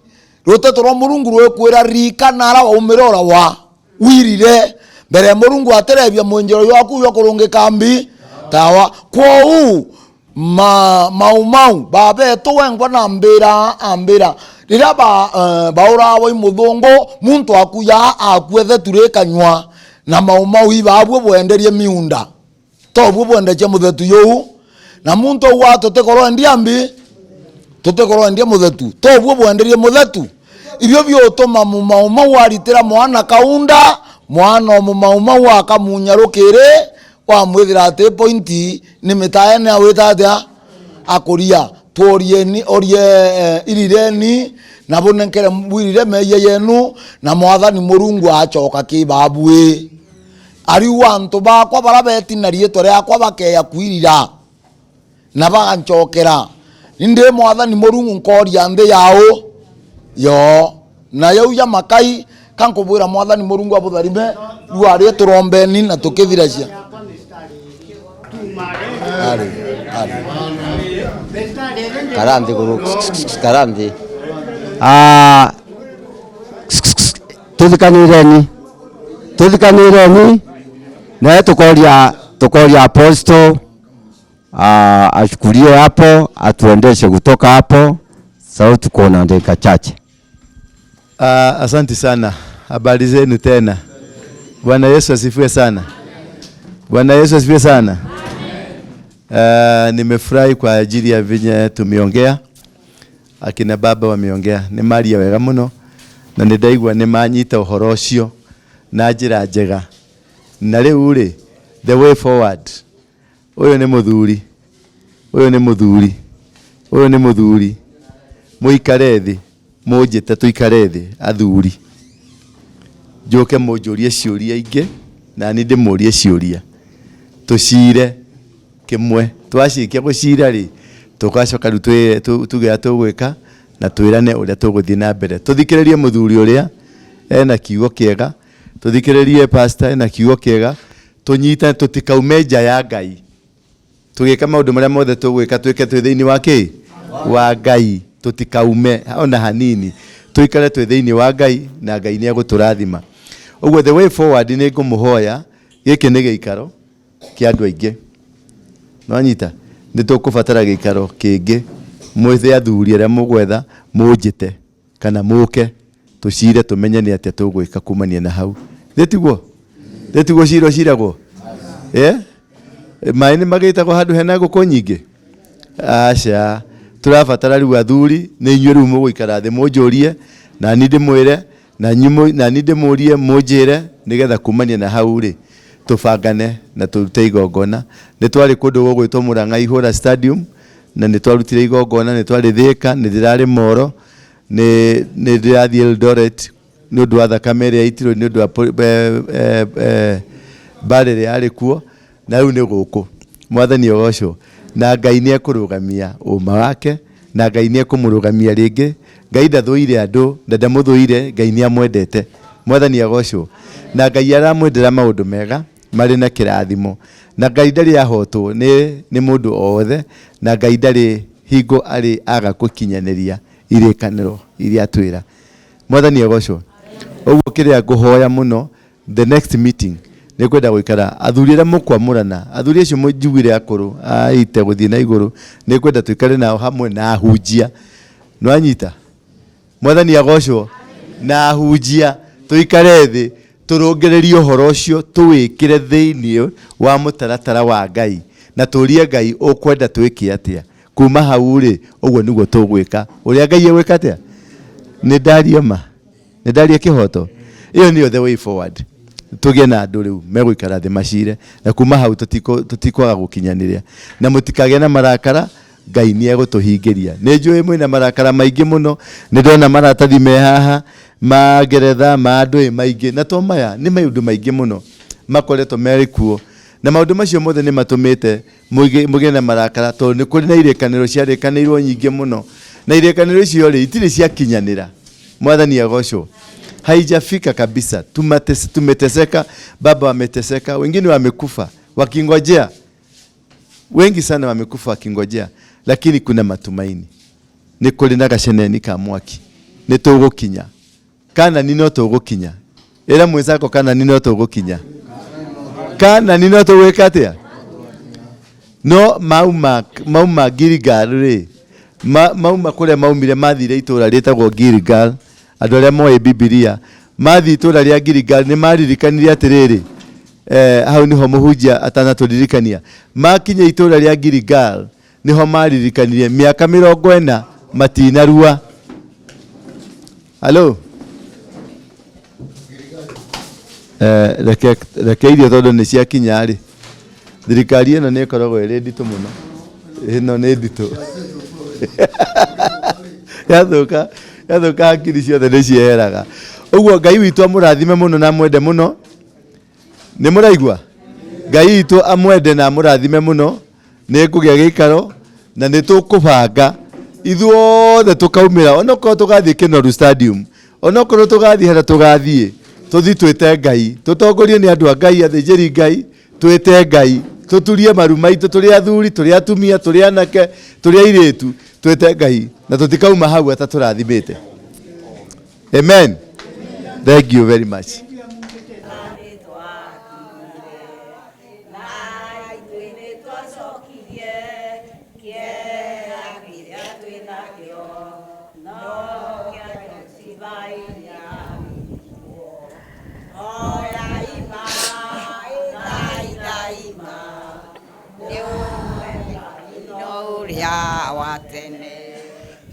F: ruteto rwa Murungu rwikwira rikana ara waumire ura wa wirire mbere Murungu aterebia mwinjiro yaku yo kurungika mbi tawa. Kwou maumau babetu wengwa na mbira ambira rira ba baurawa imuthungu muntu akuya akuethe turikanywa na maumau ibabwe bwenderie miunda tobwe bwendeche muthetu you na muntu wa tutekorwo ndia mbi tutekorwo ndia muthetu tobwe bwenderie muthetu ibyo byotuma mumaumau aritira mwana kaunda Mwana o mumaumau akamunya rukiri wamwithira ati pointi ni mitaene awita atia akuria tuorieni orie irireni na bunenkere bwirire meiye yenu na mwathani murungu acoka kibabui ari wantu bakwa bara betina rietwa riakwa bakeya kwirira na baganchokera ndi mwathani murungu nkoria nthi yao yo na yau ya makai kankubwira mwathani murungu abutharime ruarie turombeni na tukithiracia
B: ari ari karandi guru karandi ah tuthikanireni na tukoria apostle ashukulie hapo atuendeshe kutoka hapo sauti kuona ndeka chache.
G: Asante sana. Habari zenu tena. Bwana Yesu asifiwe sana. Bwana Yesu asifiwe sana. Nimefurahi kwa ajili ya vinye tumeongea. Akina baba wameongea. Ni maria wega muno na nĩ ndaigua nĩ manyita ũhoro ũcio na njĩra njega. Na rĩu rĩ, the way forward. Ũyũ nĩ mũthuri. Ũyũ nĩ mũthuri. Ũyũ nĩ mũthuri. Mũikare thĩ, mũnjĩte tũikare thĩ athuri. Njũke mũnjũrie ciũria ingĩ na niĩ ndĩmũrie ciũria. Tũcire kĩmwe. Twacikia gũcira rĩ, tũgacoka rĩu tuge ũrĩa tũgwĩka na twĩrane ũrĩa tũgũthiĩ na mbere. Tũthikĩrĩrie mũthuri ũrĩa ena kiugo kĩega, tũthikĩrĩrie pastor ena kiugo kĩega, tũnyitane tũtikaume nja ya Ngai. Tũgĩka maũndũ marĩa mothe tũgwĩka twĩke twĩ thĩinĩ wa kĩ? Wa Ngai. Tũtikaume ona hanini. Tũikare twĩ thĩinĩ wa Ngai na Ngai nĩ egũtũrathima. Ũguo the way forward nĩ ngũmũhoya, gĩkĩ nĩ gĩikaro kĩa andũ aingĩ. Nĩwanyita? Nĩ tũkũbatara gĩikaro kĩngĩ. Mwĩthe athuri arĩa mũgwetha mũnjĩte kana mũke tũcire tũmenye nĩ atĩa tũgwĩka kumania na hau. Thĩ tiguo? Thĩ tiguo cira ũciragwo? Maĩ nĩ magĩtagwo handũ hena ngũkũ nyingĩ? Aca. Tũrabatara rĩu athuri nĩ inyuĩ rĩu mũgũikara thĩ mũnjũrie na niĩ ndĩmwĩre na niĩ ndĩmũrie mũnjĩre nĩgetha kumania na hau rĩ tũbangane na tũrute igongona. Nĩ twarĩ kũndũ gũgwĩtwo Murang'a Ihũra Stadium na nĩ twarutire igongona, nĩ twarĩ Thika, nĩ ndĩrarĩ Moro, nĩ ndĩrathiĩ Eldoret nĩ ũndũ wa thakame ĩrĩa yaitirwo nĩ ũndũ wa mbara ĩrĩa yarĩ kuo, na rĩu nĩ gũkũ. Mwathani agocwo. Na Ngai nĩ ekũrũgamia ũma wake, na Ngai nĩ ekũmũrũgamia rĩngĩ. Ngai ndathũire andũ, na ndamũthũire, Ngai nĩ amwendete. Mwathani agocwo. Na Ngai aramwendera maũndũ mega marĩ na kĩrathimo. Na Ngai ndarĩ ahotwo nĩ mũndũ o wothe, na Ngai ndarĩ hingo arĩ aga gũkinyanĩria irĩkanĩro iria atwĩra. Mwathani agocwo. Ũguo kĩrĩa ngũhoya mũno, the next meeting nĩ kwenda gũikara athuri arĩa mũkwamũrana, athuri acio njiguire akũrũ aite gũthiĩ na igũrũ, nĩ kwenda tũikare nao hamwe na ahunjia. Nĩwanyita? Mwathani agocwo. Na ahunjia tũikare thĩ tũrũngĩrĩrie ũhoro ũcio tũwĩkĩre thĩinĩ wa mũtaratara wa Ngai na tũrie Ngai ũkwenda twĩke atĩa. Kuma hau rĩ, ũguo nĩguo tũgwĩka. Ũrĩa Ngai egwĩka atĩa? Nĩ ndaria ma? Nĩ ndaria kĩhoto? Ĩyo nĩyo the way forward. Tũgĩe na andũ rĩu megũikara thĩ macire na kuma hau tũtikwaga gũkinyanĩria. Na mũtikagĩe na marakara, Ngai nĩ egũtũhingĩria. Nĩ njũĩ mwĩna marakara maingĩ mũno, nĩ ndona maratathi me haha ma Ngeretha, ma andũ maingĩ, na to maya, nĩ maũndũ maingĩ mũno makoretwo marĩ kuo. Na maũndũ macio mothe nĩ matũmĩte mũgĩe na marakara tondũ nĩ kũrĩ na irĩkanĩro ciarĩkanĩirwo nyingĩ mũno. Na irĩkanĩro icio rĩ, itirĩ ciakinyanĩra. Mwathani agocwo. Haijafika kabisa. Tumeteseka, baba wameteseka, wengine wamekufa wakingojea. Wengi sana wamekufa wakingojea, lakini kuna matumaini. Nĩ kũrĩ na gaceneni ka mwaki. Nĩ tũgũkinya. Kana nĩ no tũgũkinya. Ĩra mwĩcako kana nĩ no tũgũkinya. Kana nĩ no tũgwĩka atĩa? No mauma Gilgal rĩ, mauma kũrĩa maumire mathire itũũra rĩtagwo Gilgal. Andũ arĩa moĩ Bibilia, mathiĩ itũũra rĩa Gilgal nĩ maririkanire atĩrĩrĩ, hau nĩho mũhunjia atanatũririkania. Makinya itũũra rĩa Gilgal nĩho maririkanire mĩaka 40 Reke irio tondũ nĩ ciakinya rĩ, thirikari ĩno nĩ ĩkoragwo ĩrĩ nditũ mũno, ĩno nĩ nditũ yathũka yathũka hakiri ciothe nĩ cieheraga. Ũguo Ngai witũ amũrathime mũno na amwende mũno. Nĩ mũraigua? Ngai witũ amwende na amũrathime mũno. Nĩ ngũgĩa gĩikaro na nĩ tũkũbanga ithuothe tũkaumĩra, onokorwo tũgathiĩ Kinoru Stadium, onokorwo tũgathiĩ harĩa tũgathiĩ, tũthiĩ twĩte Ngai, tũtongorio nĩ andũ a Ngai, athĩnjĩri Ngai, twĩte Ngai, tũturie maru maitũ, tũrĩ athuri, tũrĩ atumia, tũrĩ anake, tũrĩ airĩtu, twĩte Ngai na tũtikauma hau atatũrathimĩte. Amen. Thank you very much.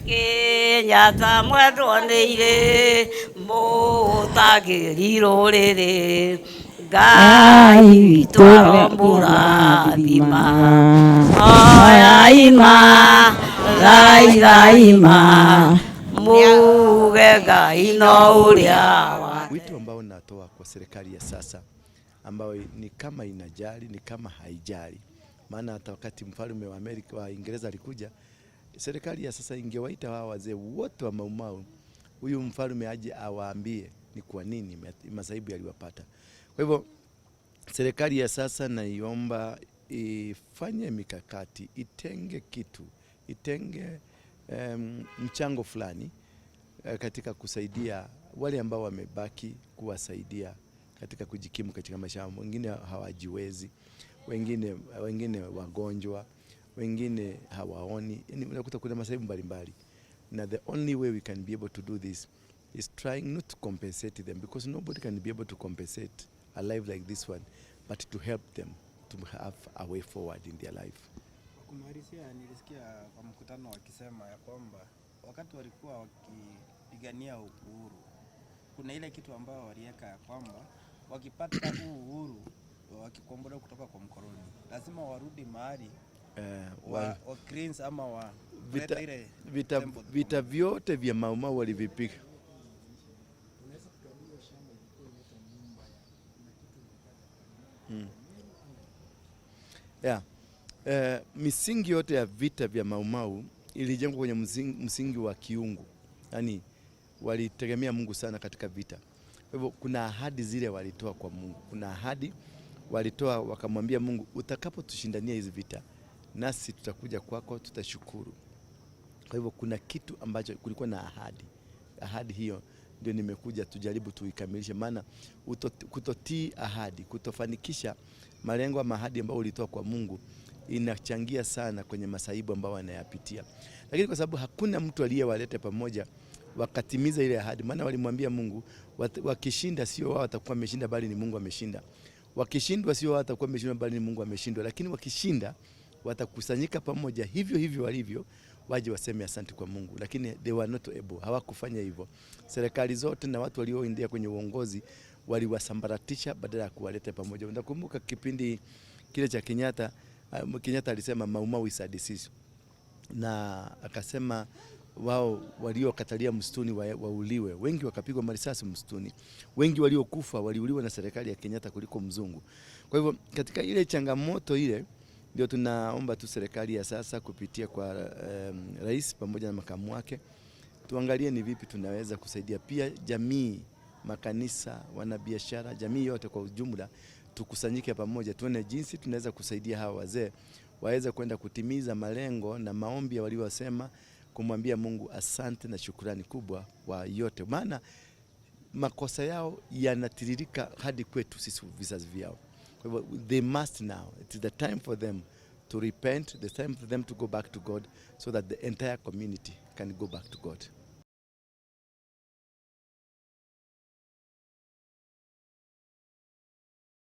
A: Kenyatta mwendwo nĩ irĩ mũtagĩri rũrĩrĩ Ngai witũ aromũrathima oyaima thaithaima muge Ngai no ũrĩa wa
G: Wito ambao natoa kwa serikali ya sasa ambayo ni kama inajali ni kama haijali, maana hata wakati mfalme wa Amerika wa Uingereza alikuja, serikali ya sasa ingewaita hawa wazee wote wa Maumau, huyu mfalme aje awaambie ni kwa nini masaibu yaliwapata. Kwa hivyo serikali ya sasa naiomba ifanye mikakati, itenge kitu, itenge mchango fulani katika kusaidia wale ambao wamebaki, kuwasaidia katika kujikimu katika maisha yao. Wengine hawajiwezi, wengine wagonjwa, wengine hawaoni. Yani unakuta kuna masaibu mbalimbali. Na the only way we can be able to do this is trying not to compensate them, because nobody can be able to compensate a life like this one, but to help them to have a way forward in their life.
O: Kumalizia, nilisikia kwa mkutano wakisema ya kwamba wakati walikuwa wakipigania uhuru, kuna ile kitu ambayo waliweka ya kwamba wakipata huu uhuru, wakikombolewa kutoka kwa mkoloni, lazima warudi mahali wa cleanse ama wa
G: Vita,
O: kuleta ile
G: vita,
O: temple.
G: Vita vyote vya Maumau walivipiga. Yeah. Misingi yote ya vita vya Maumau ilijengwa kwenye msingi wa kiungu. Yaani walitegemea Mungu sana katika vita. Kwa hivyo kuna ahadi zile walitoa kwa Mungu. Kuna ahadi walitoa wakamwambia Mungu, utakapotushindania hizi vita nasi tutakuja kwako, tutashukuru. Kwa hivyo kuna kitu ambacho kulikuwa na ahadi. Ahadi hiyo ndio nimekuja tujaribu tuikamilishe, maana kutotii ahadi, kutofanikisha malengo ama ahadi ambayo ulitoa kwa Mungu inachangia sana kwenye masaibu ambayo wanayapitia. Lakini kwa sababu hakuna mtu aliyewaleta pamoja wakatimiza ile ahadi, maana walimwambia Mungu wakishinda sio wao watakuwa wameshinda, bali ni Mungu ameshinda. Wakishindwa sio wao watakuwa wameshindwa, bali ni Mungu ameshindwa. Lakini wakishinda watakusanyika pamoja hivyo hivyo walivyo, waje waseme asante kwa Mungu. Lakini they were not able, hawakufanya hivyo. Serikali zote na watu walioingia kwenye uongozi waliwasambaratisha badala ya kuwaleta pamoja. Unakumbuka kipindi kile cha Kenyatta, Kenyatta alisema Maumau is a disease, na akasema wao waliokatalia msituni wauliwe. Wengi wakapigwa marisasi msituni. Wengi waliokufa waliuliwa na serikali ya Kenyatta kuliko mzungu. Kwa hivyo katika ile changamoto ile ndio tunaomba tu serikali ya sasa kupitia kwa rais pamoja na makamu wake, tuangalie ni vipi tunaweza kusaidia pia jamii, makanisa, wanabiashara, jamii yote kwa ujumla, tukusanyike pamoja tuone jinsi tunaweza kusaidia hawa wazee waweze kwenda kutimiza malengo na maombi waliyosema, kumwambia Mungu asante na shukrani kubwa kwa yote, maana makosa yao yanatiririka hadi kwetu sisi vizazi vyao. Kwa hivyo they must now, it is the time for them to repent, the time for them to go back to God, so that the entire community can go back to God.